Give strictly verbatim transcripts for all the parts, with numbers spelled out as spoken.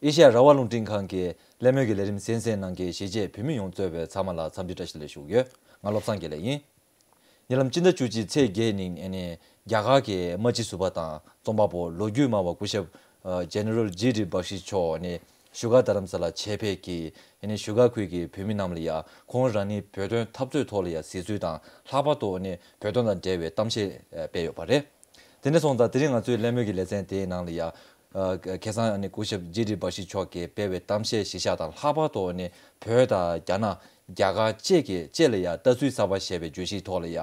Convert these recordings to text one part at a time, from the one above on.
ཨེ་ཤ་ཡ་རང་དབང་རླུང་འཕྲིན་ཁང་གི་གླེང་མོལ་གྱི་ལས་རིམ་གསན་གཟིགས་གནང་མཁན་གཞིས་བྱེས་བོད་མི་ཡོངས་གཙོས་པའི་ཚང་མ་ལ་འཚམས་འདྲི་བཀྲ་ཤིས་བདེ་ལེགས་ཞུ་གི་ཡོད། ང་བློ་བཟང་དགེ་ལེགས་ཡིན། ཉེ་ལམ་སྤྱི་ཟླ་བཅུ་གཅིག་ཚེས་བརྒྱད་ཉིན་ཨ་ནི་རྒྱ་གར་གྱི་དམག་སྤྱི་ཟུར་པ་དང་རྩོམ་པ་པོ་ལོ་རྒྱུས་སྨྲ་བ་སྐུ་ཞབས་ཨ་ཇེ་ནེ་རལ་ཇི་ཌི་སྦག་ཤི་མཆོག་ཨ་ནི་བཞུགས་སྒར་རྡ་རམ་ས་ལ་ཆེད་ཕེབས་ཀྱིས་ཨ་ནི་བཞུགས་སྒར་ཁུལ་གྱི་བོད་མི་རྣམས་ལ་ཡ་ཁོང་རང་ཉིད་བོད་དོན་འཐབ་རྩོད་ཐོག་ལ་ཡ་གཟིགས་ཚུལ་དང་ལྷག་པར་དུ་ཨ་ནི་བོད་དོན་དང་འབྲེལ་བའི་གཏམ་བཤད་ཨ་སྤེལ་ཡོད་པ་རེད། དེ་འདྲ་སོང་ཙང་དེ་རིང་ང་ཚོའི་གླེང་མོལ་གྱི་ལེ་ཚན་དེའི་ནང་ལ་ཡ། ཨ་ཁ་སང་ཨ་ནི་སྐུ་ཞབས་ཇི་ཌི་སྦག་ཤི་མཆོག་གིས་སྤེལ་བའི་གཏམ་བཤད་གཞི་བཞག་དང་ལྷག་པར་དུ་ཨ་ནི་བོད་དང་རྒྱ་ནག་རྒྱ་གར་བཅས་ཀྱི་བཅས་ལ་ཡ་ལྟ་ཚུལ་གསར་པ་ཞེས་པའི་བརྗོད་གཞིའི་ཐོག་ལ་ཡ།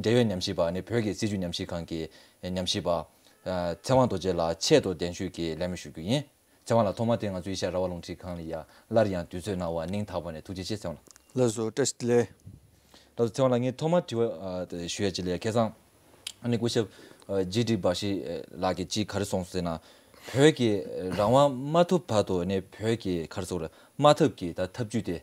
འབྲེལ་ཡོད་ཉམས་ཞིབ་པ་ཨ་ནི་བོད་ཀྱི་སྲིད་བྱུས་ཉམས་ཞིབ་ཁང་གི་ཉམས་ཞིབ་པ། ཨ་ཚེ་དབང་རྡོ་རྗེ་ལགས་ཆེད་དུ་གདན་ཞུས་ཀྱིས་གླེང་མོལ་ཞུ་རྒྱུ་ཡིན། ཚེ་དབང་ལགས་ཐོག་མར་དེ་ང་ཚོའི་ཨེ་ཤ་ཡ་རང་དབང་རླུང་འཕྲིན་ཁང་ལ་ཡ་སླར་ཡང་དུས་ཚོད་གནང་བར་སྙིང་ཐག་པ་ནས་ཐུགས་རྗེ་ཆེ་ཚེ་དབང་ལགས། ལགས་སོ་བཀྲ་ཤིས་བདེ་ལེགས། ད་ཚེ་དབང་ལགས་ངས་ཐོག་མར་དྲི་བ་ཨ་ཞུ་ཡ་ཅིག་ལ་ཡ་ཁ་སང་ཨ་ནི་སྐུ་ཞབས་ཨ་ཇི་ཌི་སྦག་ཤི་ལགས་ཀྱིས་ཅིག་ག་རེ་གསུངས་ཟེར་ན། བོད་ཀྱི་རང་དབང་མ་ཐོབ་བར་དུ་ཨ་ནི་བོད་ཀྱི་ག་རེ་ཟེར་དགོས་རེད་དམག་འཐབ་ཀྱི་ད་འཐབ་ཇུས་དེ་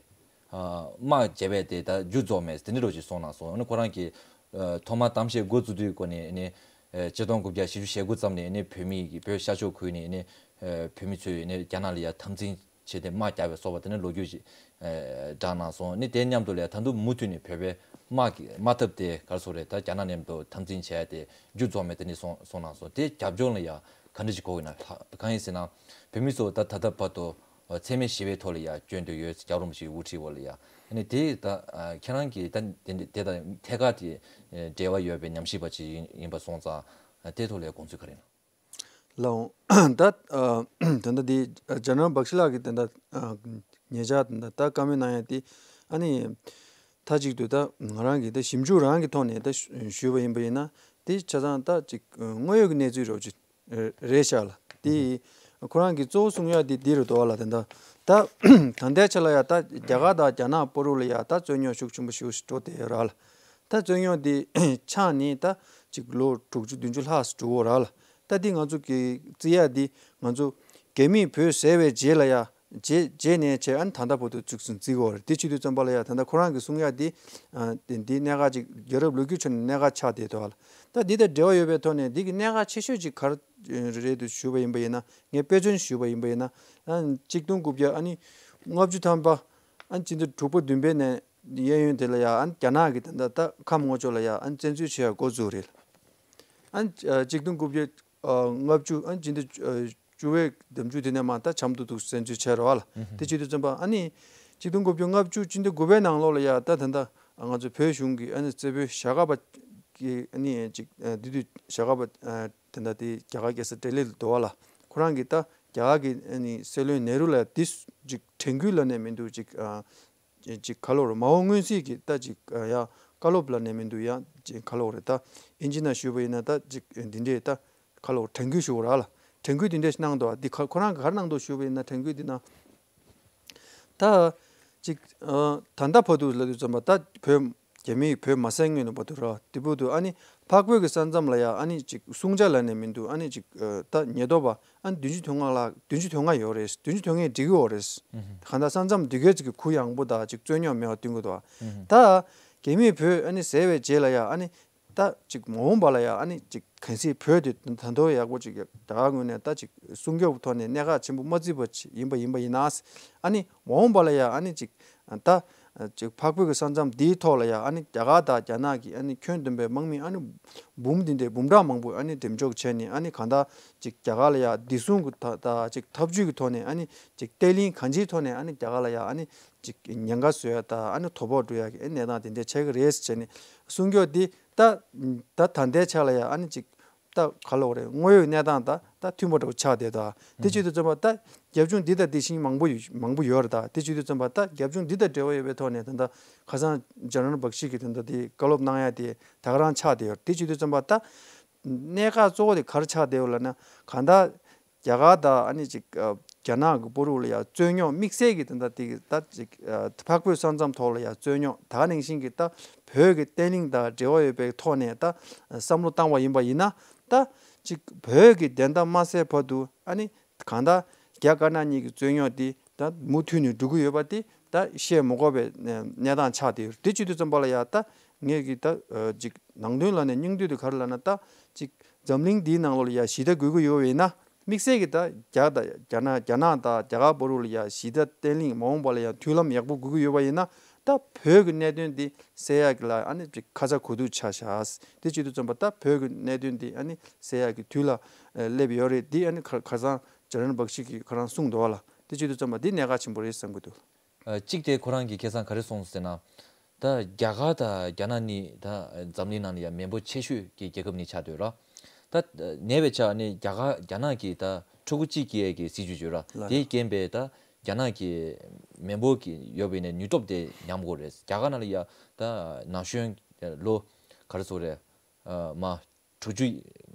ཨ་དམག་བརྗེ་བས་དེ་ད་མཇུག་རྫོགས་མེད་དེ་འདྲ་རོ་ཅིག་གསུངས་གནང་སོང་། ཨ་ནི་ཁོ་རང་གིས་ཨ་ཐོག་མར་གཏམ་བཤད་འགོ་བཙུགས་དུས་སྐོར་ནས་ཨ་ནི་ཨ་ཆིག་སྟོང་དགུ་བརྒྱ་བཞི་བཅུ་ཞེ་དགུ་ཙམ་ནས་ཨ་ནི་བོད་མི་གི་བོད་ཤར་ཕྱོགས་ཁུལ་ནས་ཨ་ནི་ཨ་བོད་མི་ཚོས་ཨ་ནི་རྒྱ་ནག་ལ་ཡ་འཐབ་འཛིང་བྱས་ཏེ་དམག་རྒྱག་པའི་སོགས་པ་དེ་ནི་ལོ་རྒྱུས་ཤིག་ཨ་བསྒྲགས་གནང་སོང་། ནི་དེ་མཉམ་དུ་ལ་ད་དུང་མུ་མཐུད་ནས་བོད་པའི་དམག་གི་དམག་འཐབ་དེ་ག་རེ་ཟེར་དགོས་རེད་ད་རྒྱ་ནག་མཉམ་དུ་འཐབ་འཛིང་བྱས་ཏེ་མཇུག་རྫོགས་མེད་དེ་ནི་གསུངས་གནང་སོང་། དེ་རྒྱབ་ལྗོངས་ལ་ཡ་ག་འདྲ་ཞིག་གོ་གི་ན་ལྷག་གང་ཡིན་ཟེར་ན་བོད་མི་ཚོ་ད་ད་ལྟ་བར་དུ་འཚེ་མེད་ཞི་བའི་ཐོག་ལ་ཡ་བསྐྱོད་འདོད་ཡོད་རྒྱལ་བ་རིན་པོ་ཆེའི་དབུ་ཁྲིད་འོག་ལ་ཡ། ཨ་ནི་དེ་ད་ཁྱེད་རང་གིས་ད་དེ་དེ་དང་ཐད་ཀར་གྱི་འབྲེལ་བ་ཡོད་པའི་ཉམས་ཞིབ་པ་ཅིག་ཡིན་ཡིན་པ་སོང་ཙང་དེ་ཐོག་ལ་ཡ་དགོངས་ཚུལ་ག་རེ་ཡིན་ན། ལགས་འོང་། ད་ཨ་ད་ལྟ་འདི་ཇེ་ནེ་རལ་སྦག་ཤི་ལགས་ཀྱིས་ད་ལྟ་ཨ་ཉེ་ཆར་ད་ལྟ་ད་བཀའ་མོལ་གནང་ཡ་དེ་ཨ་ནི་མཐའ་གཅིག་ཏུ་ད་ང་རང་གིས་ད་ཞིབ་འཇུག་རང་གི་ཐོག་ནས་ད་ཞུས་པ་ཡིན་པ་ཡིན་ན་དེ་ཆ་ཚང་ད་ཅིག་དངོས་ཡོད་ཀྱི་གནས་ཚུལ་རོབ་ཅིག་རེད་ཤག་ལ། དེ་ཁོ་རང་གིས་གཙོ་བོ་གསུང་ཡ་དེ་འདི་རུ་འདུག་བ་ལ། དེ་འདྲ་ད་ད་ལྟའི་ཆ་ལ་ཡ་ད་རྒྱ་གར་དང་རྒྱ་ནག་བར་དུ་ལ་ཡ་ད་རྩོད་རྙོག་ཤུགས་ཆེན་པོ་ཞིག་འགྲོ་བསྡད་ཡོད་ར་ལ། ད་རྩོད་རྙོག་འདི་ཆགས་ནས་ད་ཅིག་ལོ་དྲུག་ཅུ་བདུན་ཅུ་ལྷག་ཙམ་འགྲོ་གི་ཡོད་ར་ལ། ད་འདི་ང་ཚོ་གི་བརྩི་ཡ་འདི་ང་ཚོ་རྒྱ་མིས་བོད་བཟས་པའི་རྗེས་ལ་ཡ་རྗེས་རྗེས་ནས་བྱས་ཨ་ནི་ད་ལྟ་བར་དུ་བཙུགས་སུ་བརྩི་གི་ཡོད་རེད། དེ་བྱེད་དུས་ཙམ་པ་ལ་ཡ་ད་ལྟ་ཁོ་རང་གིས་གསུང་ཡ་འདི་ཨ་འདི་འདི་གནད་འགག་ཅིག་རྒྱལ་རབས་ལོ་རྒྱུས་ཁྲོད་ནས་གནད་འགག་ཆགས་བསྡད་འདུག་ལ། ད་འདི་དང་འབྲེལ་བ་ཡོད་པའི་ཐོག་ནས་འདི་གི་གནད་འགག་ཆེ་ཤོས་ཅིག་ག་རེ་རེད་འདུག་ཞུས་པ་ཡིན་པ་ཡིན་ན། ངས་དཔེ་མཚོན་ཞུས་པ་ཡིན་པ་ཡིན་ན་ཨ་གཅིག་སྟོང་དགུ་བརྒྱ་ཨ་ནི་ལྔ་བཅུ་ཐམ་པ་ཨ་ནི་སྤྱི་ཟླ་དྲུག་པ་བདུན་པའི་ནས་གཡས་གཡོན་དེ་ལ་ཡ་ཨ་ནི་རྒྱ་ནག་གིས་ད་ལྟ་ད་ཁམས་ལྔ་ཕྱོགས་ལ་ཡ་ཨ་ནི་བཙན་འཛུལ་བྱེད་ཡ་འགོ་བཙུགས་རེད། ཨ་ནི་ཨ་གཅིག་སྟོང་དགུ་བརྒྱ་ཨ་ལྔ་བཅུ་ཨ་ནི་སྤྱི་ཟླ་ཨ་བཅུ་བའི་ཟླ་མཇུག་དེ་ནས་མར་ད་ཆབ་མདོ་དུ་བཙན་འཛུལ་བྱས་རེད་བ་ལ། དེ་བྱེད་དུས་ཙམ་པ་ཨ་ནི་གཅིག་སྟོང་དགུ་བརྒྱ་ལྔ་བཅུ་སྤྱི་ཟླ་དགུ་པའི་ནང་ལོགས་ལ་ཡ་ད་ད་ལྟ་ང་ཚོ་བོད་གཞུང་གི་ཨ་ནི་རྩེ་ཕུད་ཞྭ་སྒབ་པ་གི་ཨ་ནི་ཅིག་ཨ་དེ་དུས་ཞྭ་སྒབ་པ་ཨ་དེ་འདྲ་དེ་རྒྱ་གར་རྒྱལ་ས་ལྡི་ལི་ལ་འདུག་བ་ལ། ཁོ་རང་གིས་ད་རྒྱ་གར་གི་ཨ་ནི་སྲིད་བློན་ནེ་རུ་ལ་དེ་ཅིག་དྲན་སྐུལ་ལབ་ནས་མི་འདུག་ཅིག་ཨ་ཅིག་ག་ལབ་རེད། མ་འོངས་མངོན་གསལ་གྱི་ད་ཅིག་ཡ་བཀའ་སློབ་ལབ་ནས་མི་འདུག་ཡ་ཅིག་ག་ལབ་རེད། ད་ཨིན་ཇི་ནང་ཞུས་པ་ཡིན་ན་ད་ཅིག་འདི་འདྲས་ད་ག་ལབ་དྲན་སྐུལ་ཞུ་ར་ལ། དྲན་སྐུལ་འདི་འདྲས་གནང་འདུག་འདི་ཁ་ཁོ་རང་གིས་ག་རེ་གནང་འདུག་ཞུས་པ་ཡིན་ན་དྲན་སྐུལ་འདི་ནང་ད་ཅིག་ད་ལྟ་བར་དུ་ལབ་དུས་ཙམ་པ་ད་བོད་རྒྱ་མིས་བོད་མ་བཟས་སྔོན་ནས་བར་དུ་ར་དེ་བར་དུ་ཨ་ནི་འཕགས་བོད་ཀྱི་ས་མཚམས་ལ་ཡ་ཨ་ནི་ཅིག་སྲུང་བྱ་ལབ་ནས་མི་འདུག་ཨ་ནི་ཅིག་ད་ཉེན་རྟོག་པ་ཨ་ནི་བདུན་ཅུ་དོན་ལྔ་ལ་བདུན་ཅུ་དོན་ལྔ་ཡོད་རེད། བདུན་ཅུ་དོན་ལྔས་འགྲིག་གི་ཡོད་རེད། གང་ལྟར་ས་མཚམས་འདི་གའི་ཅིག་གི་གུ་ཡངས་པོ་དང་ཅིག་རྩོད་རྙོག་མེད་པ་སྟོན་གྱི་འདུག་ད་རྒྱ་མིས་བོད་ཨ་ནི་བཟས་པའི་རྗེས་ལ་ཡ་ཨ་ནི་ད་ཅིག་མ་འོངས་པ་ལ་ཡ་ཨ་ནི་ཅིག་གལ་སྲིད་བོད་དེ་ད་དུང་ཡག་པོ་ཅིག་རྒྱ་གར་ངོས་ནས་ད་ཅིག་སྲུང་སྐྱོབ་ཐོག་ནས་གནད་འགག་ཆེན་པོ་མ་བརྩིས་པ་ཡིན་པ་ཡིན་པ་ཡིན་ན། ཨ་ནི་མ་འོངས་པ་ལ་ཡ་ཨ་ནི་ཅིག་ད་ཅིག་འཕགས་བོད་ཀྱི་ས་མཚམས་འདིའི་ཐོག་ལ་ཡ་ཨ་ནི་རྒྱ་གར་དང་རྒྱ་ནག་གི་ཨ་ནི་ཁྱོན་བསྡོམས་པའི་དམག་མི་ཨ་ནི་འབུམ་འདི་འདྲའི་འབུམ་ཕྲག་མང་པོ་ཨ་ནི་འགྲེམས་འཇོག་བྱས་ནས་ཨ་ནི་གང་ལྟར་ཅིག་རྒྱ་གར་ལ་ཡ་བདེ་སྲུང་གི་ད་ད་ཅིག་ཐབས་ཇུས་ཀྱི་ཐོག་ནས་ཨ་ནི་ཅིག་བརྟན་ལྷིང་གང་ཅིའི་ཐོག་ནས་ཨ་ནི་རྒྱ་གར་ལ་ཡ་ཨ་ནི་ཅིག་ཉེན་ཁ་བཟོ་ཡ་དང་ཨ་ནི་དོ་ཕོག་འགྲོ་ཡ་གི་ཨ་ནི་གནས་སྟངས་དེ་འདྲ་ཆགས་ཀྱི་རེད་ཟེར་བྱས་ནས་གསུང་སྐྱོག་འདི་ད་ད་ད་ལྟའི་ཆ་ལ་ཡ་ཨ་ནི་ཅིག་ད་ག་ལབ་དགོས་རེད། དངོས་ཡོད་གནས་སྟངས་ད་ད་མཐུན་པ་འདྲ་བོ་ཆགས་བསྡད་ད། དེ་བྱེད་དུས་ཙམ་པ་ད་རྒྱབ་ལྗོངས་འདི་དང་འདི་བཞིན་མང་པོ་ཡོད་མང་པོ་ཡོད་རེད་ད། དེ་བྱེད་དུས་ཙམ་པ་ད་རྒྱབ་ལྗོངས་འདི་དང་འབྲེལ་བ་ཡོད་པའི་ཐོག་ནས་ད་ད་ཁ་སང་ཇེ་ནེ་རལ་སྦག་ཤི་གིས་ད་ད་དེ་བཀའ་སློབ་གནང་ཡ་དེ་ད་ག་རང་ཆགས་བསྡད་ཡོད་རེད། དེ་བྱེད་དུས་ཙམ་པ་ད་གནད་འགག་གཙོ་བོ་དེ་ག་རེ་ཆགས་བསྡད་ཡོད་ལབ་ན། གང་ལྟར་རྒྱ་གར་དང་ཨ་ནི་ཅིག་ཨ་རྒྱ་ནག་གི་བར་དུ་ལ་ཡ་རྩོད་རྙོག་དམིགས་བསལ་གྱི་ད་ལྟ་དེ་གི་ད་ཅིག་ཨ་འཕགས་བོད་ས་མཚམས་ཐོག་ལ་ཡ་རྩོད་རྙོག་ད་ག་ནང་བཞིན་གྱི་ད་བོད་ཀྱི་བརྟན་ལྷིང་དང་འབྲེལ་བ་ཡོད་པའི་ཐོག་ནས་ད་བསམ་བློ་བཏང་བ་ཡིན་པ་ཡིན་ན། ད་ཅིག་བོད་ཀྱི་བདེན་མཐའ་མ་གསལ་བར་དུ་ཨ་ནི་གང་ལྟར་རྒྱ་དཀར་ནག་གཉིས་ཀྱི་རྩོད་རྙོག་དེ་ད་མུ་མཐུད་ནས་འགྲོ་གི་ཡོད་པ་དེ་ད་བཤད་མ་དགོས་པའི་གནས་སྟངས་ཆགས་བསྡད་ཡོད། དེ་བྱེད་དུས་ཙམ་པ་ལ་ཡ་ད་ངས་ཀྱི་ད་ཨ་ཅིག་ནང་དོན་ལ་ནས་སྙིང་བསྡུས་དེ་ག་རེ་ལབ་ན། ད་ཅིག་འཛམ་གླིང་འདིའི་ནང་ལོགས་ལ་ཡ་ཞི་བདེ་དགོས་ཀྱི་ཡོད་པ་ཡིན་ན། དམིགས་བསལ་གྱི་ད་རྒྱ་དང་རྒྱ་ནག་རྒྱ་ནག་དང་རྒྱ་གར་བར་ལ་ཡ་ཞི་བདེ་བརྟན་ལྷིང་མ་འོངས་པ་ལ་ཡ་མདུན་ལམ་ཡག་པོ་དགོས་ཀྱི་ཡོད་པ་ཡིན་ན། ད་བོད་ཀྱི་གནད་དོན་འདི་སེལ་ཡག་གི་ལ་ཨ་ནི་ཅིག་ཁ་ཚ་དགོས་གཏུགས་ཆགས་ཤག་དེ་བྱེད་དུས་ཙམ་པ་ད་བོད་ཀྱི་གནད་དོན་འདི་ཨ་ནི་སེལ་ཡག་གི་དུས་ལ་ཨ་སླེབས་ཡོད་རེད། འདི་ཨ་ནི་ཁ་ཁ་སང་ཇ་རན་བག་ཤི་གིས་ཁོ་རང་གསུངས་འདུག་བ་ལ། དེ་བྱེད་དུས་ཙམ་པ་འདི་གནད་འགག་ཆེན་པོ་རེད་བསམ་གྱི་འདུག་ཨ། གཅིག་དེ་ཁོ་རང་གིས་ཁ་སང་ག་རེ་གསུངས་ཟེར་ན། ད་རྒྱ་གར་དང་རྒྱ་ནག་གཉིས་ད་འཛམ་གླིང་ནང་ལ་ཡང་མེས་པོ་ཆེ་ཤོས་ཀྱི་རྒྱལ་ཁབ་གཉིས་ཆགས་བསྡད་ཡོད་ར། ད་ནས་པའི་ཆ་ནས་རྒྱ་གར་རྒྱ་ནག་གིས་ད་ཕྲུ་གུ་གཅིག་སྐྱེ་ཡས་ཀྱི་སྲིད་ཇུས་ཡོད་ར། ལགས། དེའི་རྐྱེན་པས་ད་རྒྱ་ནག་གི་མེས་པོ་གི་ཡོད་པའི་ནས་ནུས་སྟོབས་དེ་ཉམས་དགོས་རེད། རྒྱ་གར་ནང་ལ་ཡ་ད་ན་གཞོན་ལོ་ག་རེ་ཟེར་དགོས་རེད། ཨ་མ། དྲུག་ཅུ་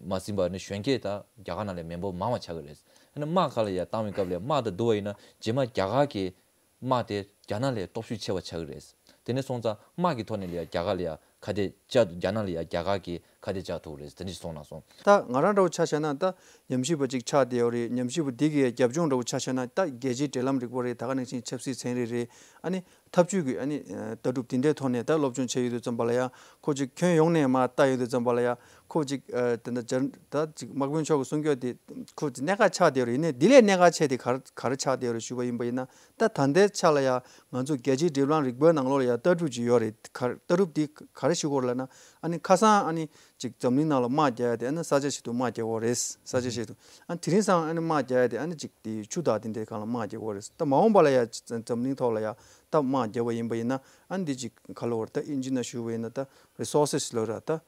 མ་ཟིན་པར་ནི་གཞོན་སྐྱེས་དག་རྒྱ་གར་ནང་ལས་མེས་པོ་མང་བ་ཆགས་ཀྱི་རེད། ཨ་ནི་དམག་སྒར་ལ་ཡང་བཏང་བའི་སྐབས་ལ་དམག་དང་བསྡུར་བ་ཡིན་ན་རྗེས་མ་རྒྱ་གར་གྱི་དམག་དེ་རྒྱ་ནག་ལས་སྟོབས་ཤུགས་ཆེ་བ་ཆགས་ཀྱི་རེད། དེ་ནས་སོང་ཙང་དམག་གི་ཐོག་ནས་ལ་ཡང་རྒྱ་གར་ལ་ཡང་ཁ་གཏད་བཅག་རྒྱ་ནག་ལ་ཡང་རྒྱ་གར་གྱིས་ཁ་གཏད་བཅག་ཐུབ་ཀྱི་རེད། དེ་འདྲ་ཞིག་སོང་ན་སོང་། ད་ང་རང་འདྲ་བོ་ཆ་བཞག་ན་ད་ཉམས་ཞིབ་པ་ཅིག་ཆགས་བསྡད་ཡོད་རེད། ཉམས་ཞིབ་པ་འདི་གི་རྒྱབ་ལྗོངས་འདྲ་བོ་ཆ་བཞག་ན་ད་རྒྱལ་སྤྱིའི་འབྲེལ་ལམ་རིག་པ་རེད། ད་ག་ནང་བཞིན་ཆབ་སྲིད་ཚན་རིག་རེད། ཨ་ནི། ཐབས་ཇུས་ཀྱི་ཨ་ནི་ལྟ་གྲུབ་དེ་འདྲའི་ཐོག་ནས་ད་སློབ་སྦྱོང་བྱས་ཡོད་དུས་ཙམ་པ་ལ་ཡང་ཁོ་ཅིག་ཁྱོན་ཡོངས་ནས་མར་ལྟ་ཡོད་དུས་ཙམ་པ་ལ་ཡང་ཁོ་ཅིག་ཨ་དེ་འདྲ་སྦྱར་ད་ཅིག་དམག་དཔོན་མཆོག་གི་གསུང་སྐྱོར་དེ་ཁོ་ཅིག་གནད་འགག་ཆགས་བསྡད་ཡོད་རེད། ཡིན་ནའི་འདི་ལས་གནད་འགག་ཆེ་དེ་ག་རེ་ག་རེ་ཆགས་བསྡད་ཡོད་རེད་ཞུས་པ་ཡིན་པ་ཡིན་ན། ད་ད་ལྟའི་ཆ་ལ་ཡང་ང་ཚོ་རྒྱལ་སྤྱིའི་འབྲེལ་ལམ་རིག་པའི་ནང་ལོགས་ལ་ཡང་ལྟ་གྲུབ་ཅིག་ཡོད་རེད། ག་ལྟ་གྲུབ་དེ་ག་རེ་ཞུ་དགོས་རེད་ལབ་ན། ཨ་ནི་ཁ་སང་ཨ་ནི་ཅིག་འཛམ་གླིང་ནང་ལ་དམག་རྒྱག་ཡ་དེ་ཨ་ནི་ས་ཆ་ཞིག་ཏུ་དམག་རྒྱག་དགོས་རེད། ས་ཆ་ཞིག་ཏུ། ཨ་ནི་དེ་རིང་སང་ཨ་ནི་དམག་རྒྱག་ཡ་དེ་ཨ་ནི་ཅིག་དེ་ཆུ་དང་དེ་འདྲའི་སྒང་ལ་དམག་རྒྱག་དགོས་རེད། ད་མ་འོངས་པ་ལ་ཡ་འཛམ་གླིང་ཐོག་ལ་ཡ་ད་དམག་རྒྱག་པ་ཡིན་པ་ཡིན་ན། ཨ་ནི་འདི་ཅིག་ག་ལབ་དགོས་རེད། ད་ཨིན་ཇི་ནང་ཞུ་བ་ཡིན་ན་ད་རི་སོར་སེ་ལབ་ར་ད།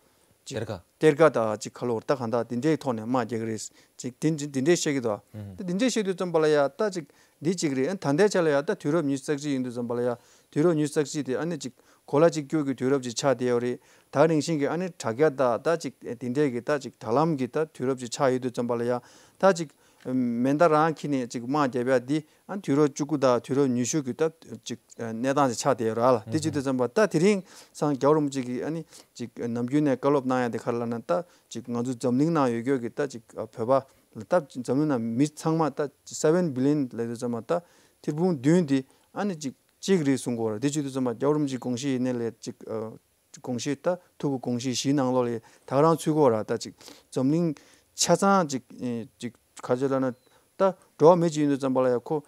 ཅིག་གཏེར་ཁ། གཏེར་ཁ་དང་ཅིག་ག་ལབ་དགོས་རེད། ད་གང་ལྟར་དེ་འདྲའི་ཐོག་ནས་དམག་རྒྱག་གི་རེད། ཅིག་དེ་འདྲ་དེ་འདྲའི་བཤད་ཀྱི་འདུག་ཨ། ད་དེ་འདྲའི་བཤད་དུས་ཙམ་པ་ལ་ཡ་ད་ཅིག་འདི་གཅིག་རེད། ཨ་ནི་ད་ལྟའི་ཆ་ལ་ཡ་ད་དུས་རབས་ཉི་ཤུ་རྩ་གཅིག་ཡིན་དུས་ཙམ་པ་ལ་ཡ། དུས་རབས་ཉི་ཤུ་རྩ་གཅིག་དེ་ཨ་ནི་ཅིག་གོ་ལ་གཅིག་གྱུར་གྱི་དུས་རབས་ཅིག་ཆགས་བསྡད་ཡོད་རེད། ད་རིང་བཞིན་གྱི་ཨ་ནི་དྲ་རྒྱ་དང་ད་ཅིག་དེ་འདྲས་ཀྱི་ད་ཅིག་དྲ་ལམ་གྱི་ད་དུས་རབས་ཅིག་ཆགས་ཡོད་དུས་ཙམ་པ་ལ་ཡ། ད་ཅིག་མེ་མདའ་རང་འཁྱེར་ནས་ཅིག་དམག་རྒྱག་ཡ་འདི་ཨ་ནི་དུས་རབས་བཅུ་དགུ་དང་དུས་རབས་ཉི་ཤུ་གི་ད་ཅིག་གནས་སྟངས་ཅིག་ཆགས་བསྡད་ཡོད་རེད་ལ། དེ་བྱེད་དུས་ཙམ་པ་ད་དེ་རིང་སང་རྒྱལ་བ་རིན་པོ་ཆེ་གིས་ཨ་ནི་ཅིག་ནམ་རྒྱུན་ནས་བཀའ་སློབ་གནང་ཡ་དེ་ག་རེ་ལབ་ན། ད་ཅིག་ང་ཚོ་འཛམ་གླིང་ནང་ཡོད་རྒྱུ་གི་ད་ཅིག་བོད་པ་ད་འཛམ་གླིང་ནང་མི་ཚང་མ་ད་seven billion་ལབ་དུས་ཙམ་པ་ད་ཐེར་འབུམ་བདུན་དེ་ཨ་ནི་ཅིག་གཅིག་རེད་གསུང་གི་ཡོད་རེད། དེ་བྱེད་དུས་ཙམ་པ་རྒྱལ་བ་རིན་པོ་ཆེའི་དགོངས་གཞི་ཡིན་ནའི་ལས་ཅིག་ཨ་དགོངས་གཞི་ད་ཐུགས་ཀྱི་དགོངས་གཞི་བཞིའི་ནང་ལོགས་ལ་ད་ག་རང་ཚུད་ཀྱི་ཡོད་རེད། ད་ཅིག་འཛམ་གླིང་ཆ་ཚང་ཅིག་ཨེ་ཅིག་ག་ཅི་ལབ་ན། ད་འགྲོ་བ་མི་ཅིག་ཡིན་དུས་ཙམ་པ་ལ་ཡ་ཁོ་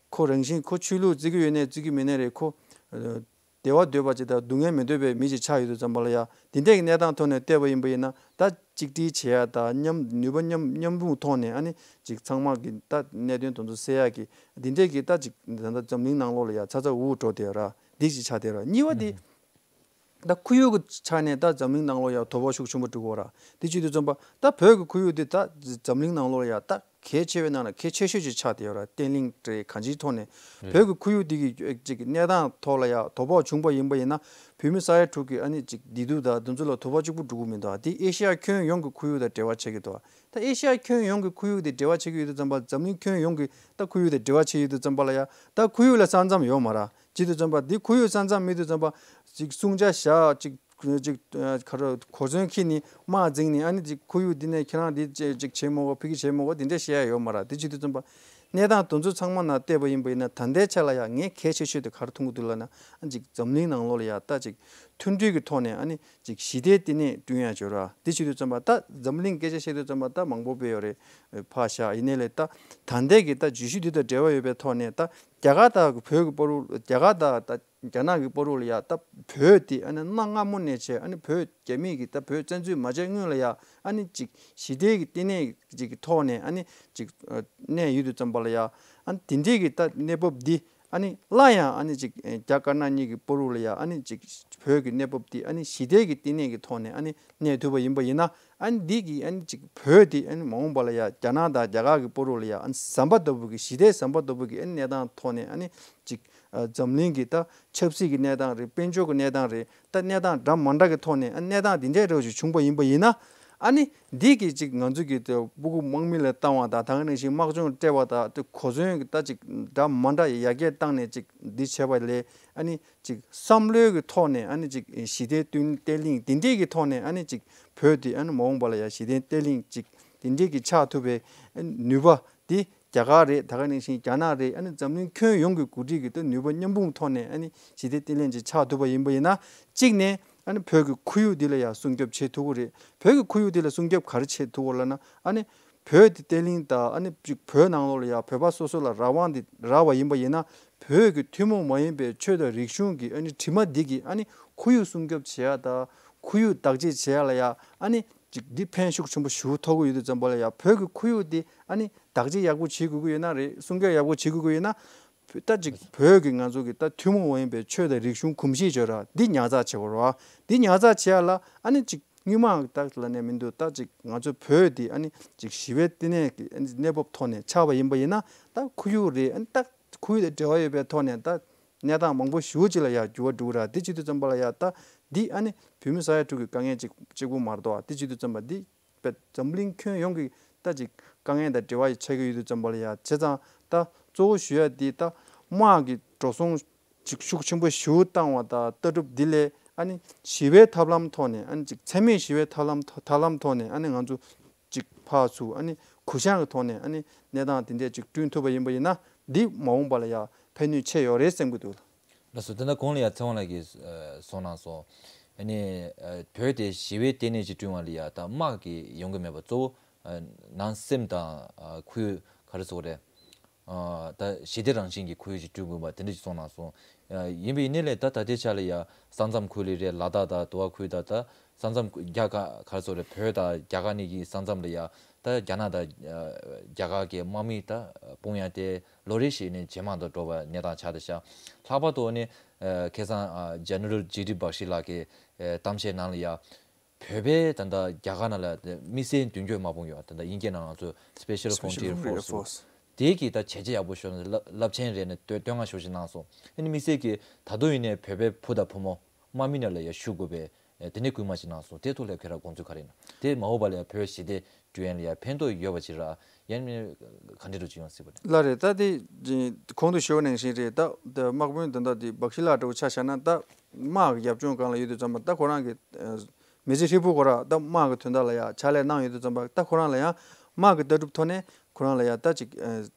ཁོ་རང་བཞིན་ཁོ་ཆོས་ལུགས་བརྩི་གི་ཡོད་ནའི་བརྩི་གི་མེད་ནའི་རེད། ཁོ་ཨ་བདེ་བ་འདོད་པ་ཅིག་དང་སྡུག་བསྔལ་མི་འདོད་པའི་མི་ཅིག་ཆགས་ཡོད་དུས་ཙམ་པ་ལ་ཡ། དེ་འདྲའི་གི་གནས་སྟངས་ཐོག་ནས་བལྟས་པ་ཡིན་པ་ཡིན་ན། ད་གཅིག་སྒྲིལ་བྱེད་ཡ་དང་མཉམ་ནུས་པ་མཉམ་མཉམ་སྤུངས་ཐོག་ནས་ཨ་ནི་ཅིག་ཚང་མ་གི་ད་གནད་དོན་དེ་ཚོ་སེལ་ཡ་གི་དེ་འདྲའི་གི་ད་ཅིག་ད་ལྟ་འཛམ་གླིང་ནང་ལོགས་ལ་ཡ་ཚ་ཚ་འུར་འུར་འགྲོ་བསྡད་ཡོད་ར། འདི་ཅིག་ཆགས་བསྡད་ཡོད་ར། གཉིས་པ་དེ། ད་ཁོར་ཡུག་གི་ཆ་ནས་ད་འཛམ་གླིང་ནང་ལོགས་ཡ་དོ་ཕོག་ཤུགས་ཆེན་པོ་འགྲོ་གི་ཡོད་ར། དེ་བྱེད་དུས་ཙམ་པ་ད་བོད་ཀྱི་ཁོར་ཡུག་འདི་ད་འཛམ་གླིང་ནང་ལོགས་ལ་ཡ་ད་གལ་ཆེ་བའི་ནང་ལ་གལ་ཆེ་ཤོས་ཅིག་ཆགས་བསྡད་ཡོད་ར། བརྟན་ལྷིང་རེད། གང་ཅིའི་ཐོག་ནས། རེད། བོད་ཀྱི་ཁོར་ཡུག་འདི་གི་ཅིག་གནས་སྟངས་ཐོག་ལ་ཡ་དོ་ཕོག་བྱུང་པ་ཡིན་པ་ཡིན་ན། བོད་མི་ས་ཡ་དྲུག་གི་ཨ་ནི་ཅིག་བདེ་སྡུག་དང་དེ་ཚོ་ལ་དོ་ཕོག་གཅིག་པུ་འགྲོ་གི་མི་འདུག་ཨ། འདི་ཨེ་ཤི་ཡ་ཁྱོན་ཡོངས་ཀྱི་ཁོར་ཡུག་དང་འབྲེལ་བ་ཆགས་ཀྱི་འདུག་ཨ། ད་ཨེ་ཤི་ཡ་ཁྱོན་ཡོངས་ཀྱི་ཁོར་ཡུག་དེ་འབྲེལ་བ་ཆགས་ཀྱི་ཡོད་དུས་ཙམ་པ། འཛམ་གླིང་ཁྱོན་ཡོངས་ཀྱི་ད་ཁོར་ཡུག་དེ་འབྲེལ་བ་ཆགས་ཀྱི་ཡོད་དུས་ཙམ་པ་ལ་ཡ་ད་ཁོར་ཡུག་ལ་ས་མཚམས་ཡོད་མ་རེད། བྱེད་དུས་ཙམ་པ་འདི་ཁོར་ཡུག་ས་མཚམས་མེད་དུས་ཙམ་པ་ཅིག་སྲུང་བྱ་བཞག་ཅིག་ཅིག་ཨ་ག་རེ་གོ་མཚོན་འཁྱེར་ནས་དམག་འཛིང་ནས་ཨ་ནི་ཅིག་ཁོར་ཡུག་འདི་ནས་ཁྱེད་རང་འདི་ཅིག་ཅིག་བྱེད་མ་དགོས། ཕ་གི་བྱེད་མ་དགོས། དེ་འདྲ་བཤད་ཡ་ཡོད་མ་རེད། དེ་བྱེད་དུས་ཙམ་པ་གནས་སྟངས་དེ་ཚོ་ཚང་མ་ནང་བལྟས་པ་ཡིན་པ་ཡིན་ན། ད་ལྟའི་ཆ་ལ་ཡ་ངས་གལ་ཆེ་ཤོས་དེ་ག་རེ་མཐོང་གི་འདུག་ལབ་ན། ཨ་ཅིག་འཛམ་གླིང་ནང་ལོགས་ལ་ཡ་ད་ཅིག་མཐུན་སྒྲིལ་གྱི་ཐོག་ནས་ཨ་ནི་ཅིག་ཞི་བདེ་བརྟན་ལྷིང་བསྐྲུན་ཡ་བྱོས་ར། དེ་བྱེད་དུས་ཙམ་པ་ད་འཛམ་གླིང་སྐད་ཆ་བཤད་དུས་ཙམ་པ་ད་མང་པོ་དཔེ་ཡོད་རེད། ཕར་བཞག་ཡིན་ནའི་ལས་ད་ད་ལྟའི་གི་ད་བརྗོད་གཞི་འདི་དང་འབྲེལ་བ་ཡོད་པའི་ཐོག་ནས། ད་རྒྱ་གར་དང་བོད་ཀྱི་བར་དུ། རྒྱ་གར་དང་ད་རྒྱ་ནག་གི་བར་དུ་ལ་ཡ་ད་བོད་དེ་ཨ་ནི་གནའ་སྔ་མོ་ནས་བྱས། ཨ་ནི་བོད་རྒྱ་མི་གིས་ད་བོད་བཙན་འཛུལ་མ་བྱས་སྔོན་ལ་ཡ་ཨ་ནི་ཅིག་ཞི་བདེ་གི་བརྟན་ལྷིང་ཅིག་གི་ཐོག་ནས་ཨ་ནི་ཅིག་ཨ་གནས་ཡོད་དུས་ཙམ་པ་ལ་ཡ། ཨ་ནི་དེ་འདྲའི་གི་ད་གནས་བབ་འདི་ཨ་ནི་སླར་ཡང་ཨ་ནི་ཅིག་ཨ་རྒྱ་དཀར་ནག་གཉིས་ཀྱི་བར་དུ་ལ་ཡ་ཨ་ནི་ཅིག་བོད་ཀྱི་གནས་བབ་འདི་ཨ་ནི་ཞི་བདེ་གི་བརྟན་ལྷིང་གི་ཐོག་ནས་ཨ་ནི་གནས་ཐུབ་པ་ཡིན་པ་ཡིན་ན། ཨ་ནི་འདི་གི་ཨ་ནི་ཅིག་བོད་འདི་ཨ་ནི་མ་འོངས་པ་ལ་ཡ་རྒྱ་ནག་དང་རྒྱ་གར་གྱི་བར་དུ་ལ་ཡ་ཨ་ནི་ཟམ་པ་ལྟ་བུ་གི་ཞི་བདེ་ཟམ་པ་ལྟ་བུ་གི་ཨ་ནི་གནས་སྟངས་ཐོག་ནས་ཨ་ནི་ཅིག་ཨ་འཛམ་གླིང་གི་ད་ཆབ་སྲིད་ཀྱི་གནས་སྟངས་རེད། དཔལ་འབྱོར་གྱི་གནས་སྟངས་རེད། ད་གནས་སྟངས་འདྲ་མ་འདྲ་གི་ཐོག་ནས་ཨ་གནས་སྟངས་འདི་འདྲའི་རོགས་ཞིག་བྱུང་པ་ཡིན་པ་ཡིན་ན། ཨ་ནི་འདི་གི་ཅིག་ང་ཚོ་གི་ད་སྤུ་གུ་དམག་མི་ལ་བཏང་བ་དང་། ད་ག་ནང་བཞིན་དམག་སྦྱོང་སྤྲད་པ་དང་། དེ་གོ་མཚོན་གྱི་ད་ཅིག་འདྲ་མ་འདྲ་ཡར་རྒྱས་བཏང་ནས་ཅིག་འདི་བྱས་པ་ལས། ཨ་ནི་ཅིག་བསམ་བློའི་གི་ཐོག་ནས་ཨ་ནི་ཅིག་ཞི་བདེ་བརྟན་བརྟན་ལྷིང་འདི་འདྲའི་གི་ཐོག་ནས་ཨ་ནི་ཅིག་བོད་དེ་ཨ་ནི་མ་འོངས་པ་ལ་ཡ་ཞི་བདེ་བརྟན་ལྷིང་ཅིག་འདི་འདྲའི་གི་ཆགས་ཐུབ་པའི་ནུས་པ་དེ་རྒྱ་གར་རེད། ད་ག་ནང་བཞིན་རྒྱ་ནག་རེད། ཨ་ནི་འཛམ་གླིང་ཁྱོན་ཡོངས་ཀྱི་འགོ་ཁྲིད་ཀྱི་ད་ནུས་པ་མཉམ་སྤུངས་ཐོག་ནས་ཨ་ནི་ཞི་བདེ་བརྟན་ལྷིང་ཅིག་ཆགས་ཐུབ་པ་ཡིན་པ་ཡིན་ན། གཅིག་ནས་ཨ་ནི་བོད་ཀྱི་ཁོར་ཡུག་འདི་ལ་ཡ་སྲུང་སྐྱོབ་བྱེད་ཐུབ་ཀྱི་རེད། བོད་ཀྱི་ཁོར་ཡུག་འདི་ལ་སྲུང་སྐྱོབ་ག་རེ་བྱེད་ཐུབ་ཀྱི་ལབ་ན། ཨ་ནི་ བོད་དེ་བརྟན་ལྷིང་དང་ཨ་ནི་ཅིག་བོད་ནང་ལོགས་ལ་ཡང་བོད་པ་སོ་སོ་ལ་རང་དབང་དེ་རག་པ་ཡིན་པ་ཡིན་ན། བོད་ཀྱི་ཐུན་མོང་མ་ཡིན་པའི་ཆོས་དང་རིག་གཞུང་གི་ཨ་ནི་དྲི་མ་འདི་གིས་ཨ་ནི་ཁོར་ཡུག་སྲུང་སྐྱོབ་བྱེད་ཡ་དང་ཁོར་ཡུག་བདག་གཅེས་བྱེད་ཡ་ལ་ཡང་ཨ་ནི་ཅིག་འདི་ཕན་ཤུགས་ཆེན་པོ་ཞེ་པོ་ཐོགས་ཀྱི་ཡོད་དུས་ཙམ་པ་ལ་ཡང་བོད་ཀྱི་ཁོར་ཡུག་འདི་ཨ་ནི་བདག་གཅེས་ཡག་པོ་བྱེད་དགོས་ཀྱི་ཡོད་ན་རེད། སྲུང་སྐྱོབ་ཡག་པོ་བྱེད་དགོས་ཀྱི་ཡོད་ན། ད་ཅིག་བོད་ཀྱི་ང་ཚོ་གི་ད་ཐུན་མོང་མ་ཡིན་པའི་ཆོས་དང་རིག་གཞུང་གོམས་གཤིས་བརྗོད་ར་འདི་ཉར་ཚགས་བྱེད་དགོས་རེད་བ། འདི་ཉར་ཚགས་བྱེད་ཡ་ལ་ཨ་ནི་ཅིག་སྔོན་མ་ད་ལ་ནས་མི་འདུག་ད་ཅིག་ང་ཚོ་བོད་འདི་ཨ་ནི་ཅིག་ཞི་བའི་བསྟི་གནས་ཀྱི་ཨ་ནི་གནས་བབ་ཐོག་ནས་ཆགས་པ་ཡིན་པ་ཡིན་ན། ད་ཁོར་ཡུག་རེད། ཨ་ནི་ད་ཁོར་ཡུག་དང་འབྲེལ་བ་ཡོད་པའི་ཐོག་ནས་ད་གནས་སྟངས་མང་པོ་ཞེ་པོ་ཅིག་ལ་ཡ་འགྱུར་བ་འགྲོ་གི་ར། འདི་བྱེད་དུས་ཙམ་པ་ལ་ཡ་ད་འདི་ཨ་ནི་བོད་མི་ས་ཡ་དྲུག་གི་དཀའ་ངལ་གཅིག་གཅིག་པུ་མ་རེད་དོ། འདི་བྱེད་དུས་ཙམ་པ་འདི་པའི་འཛམ་གླིང་ཁྱོན་ཡོངས་ཀྱི་ད་ཅིག་དཀའ་ངལ་དང་འབྲེལ་བ་ཡི་ཆགས་ཀྱི་ཡོད་དུས་ཙམ་པ་ལ་ཡ། བྱས་ཙང་ད་གཙོ་བོ་ཞུ་ཡ་འདི་ད་དམག་གི་འགྲོ་སོང་ཅིག་ཤུགས་ཆེན་པོ་ཞེ་པོ་བཏང་བ་དང་ལྟ་གྲུབ་འདི་ལས་ཨ་ནི་ཞི་བའི་ཐབས་ལམ་ཐོག་ནས་ཨ་ནི་ཅིག་འཚེ་མེད་ཞི་བའི་ཐབས་ལམ་ཐབས་ལམ་ཐོག་ནས་ཨ་ནི་ང་ཚོ་ཅིག་ཕར་ཚུར་ཨ་ནི་གུ་བཤངས་ཀྱི་ཐོག་ནས་ཨ་ནི་གནས་སྟངས་འདི་འདྲས་ཅིག་བསྐྲུན་ཐུབ་པ་ཡིན་པ་ཡིན་ན་འདི་མ་འོངས་པ་ལ་ཡ་ཕན་ནུས་ཆེ་ཡོད་རེད་བསམ་གྱི་འདུག་ལགས་སོ། དེ་འདྲ་གོང་ལ་ཡ་ཚེ་དབང་ལགས་ཀྱིས་ཨ་གསུངས་གནང་སོང་། ཨ་ནི་ཨ་བོད་དེ་ཞི་བའི་ལྟེ་གནས་ཅིག་བསྐྲུན་པ་ལ་ཡ་ད་དམག་གི་ཡོང་གི་མེད་པ། གཙོ་བོ་ཨ་ནང་སེམས་དང་ཨ་ཁོའི་ག་རེ་ཟེར་དགོས་རེད། ཨ་ད་ཞི་བདེ་རང་བཞིན་གྱི་ཁོར་ཡུག་ཅིག་བསྐྲུན་དགོས་པ་དེ་འདྲ་ཅིག་གསུངས་གནང་སོང་། ཨ་ཡིན་པའི་ཡིན་ནའི་ལས་ད་ད་ལྟའི་ཆ་ལ་ཡ་ས་མཚམས་ཁུལ་ལ་རེད། ལ་དྭགས་དང་དུ་བ་ཁུལ་དང་ད་ས་མཚམས་རྒྱ་གར་ག་རེ་ཟེར་དགོས་རེད། བོད་དང་རྒྱ་གར་གཉིས་ཀྱི་ས་མཚམས་ལ་ཡ་ད་རྒྱ་ནག་དང་ཨ་རྒྱ་གར་གྱི་དམག་མི་ད་སྤུངས་ཡ་དེ་ལོ་རེ་བཞིན་ནས་ཇེ་མང་དུ་འགྲོ་བ་གནས་སྟངས་ཆགས་བསྡད་ཤག་ལྷག་པར་དུ་ནི་ཨ་ཁ་སང་ཨ་ཇེ་ནེ་རལ་ཇི་ཌི་བག་ཤི་ལགས་ཀྱིས་ཨ་གཏམ་བཤད་ནང་ལ་ཡ། བོད་པའི་ད་ལྟ་རྒྱ་གར་ནང་ལ་དམིགས་བསལ་མདུན་སྐྱོད་དམག་དཔུང་ཡོད། ད་ལྟ་དབྱིན་སྐད་ནང་ང་ཚོ་Special Special Frontier Frontier Force Force། དེ་གིས་ད་བྱས་རྗེས་ཡག་པོ་ཤོར་ནས་རླབས་རླབས་ཆེན་རེད་ནས་བསྟོད་བསྟོད་བསྔགས་ཤུགས་ཆེ་གནང་སོང་། ཨ་ནི་དམིགས་བསལ་གྱིས་ད་དུང་ཡིན་ནའི་བོད་པའི་བུ་དང་བུ་མོ་དམག་མི་ནང་ལ་ཡ་ཞུགས་དགོས་པའི་ཨེ་དེ་ནས་སྐུལ་མ་ཞིག་གནང་སོང་། དེ་ཐོག་ལ་ཁྱེད་རང་དགོངས་ཚུལ་ག་རེ་ཡིན་ན། དེ་མ་འོངས་པ་ལ་ཡ་བོད་ཞི་བདེ་བསྐྲུན་ཡ་ལ་ཡ་ཕན་ཐོགས་ཡོད་པ་ཅིག་ར། ཡང་མིན་ག་འདྲ་འདྲ་ཅིག་ཡོང་སྲིད་པ་རེད། ལགས་རེད། ད་དེ་གོང་དུ་ཞུས་པ་ནང་བཞིན་རེད། ད་ད་དམག་དཔོན་ད་ལྟ་དེ་བག་ཤི་ལགས་འདྲ་བོ་ཆ་བཞག་ན་ད་དམག་གི་རྒྱབ་ལྗོངས་སྒང་ལ་ཡོད་དུས་ཙམ་པ་ད་ཁོ་རང་གི་ཨ་མི་ཚེ་ཧྲིལ་པོ་ཁོ་རང་ད་དམག་གི་དོན་དག་ལ་ཡ་ཕྱག་ལས་གནང་ཡོད་དུས་ཙམ་པ་ད་ཁོ་རང་ལ་ཡང་དམག་གི་ལྟ་གྲུབ་ཐོག་ནས་ཁོ་རང་ལ་ཡ་ད་ཅིག་ཨ་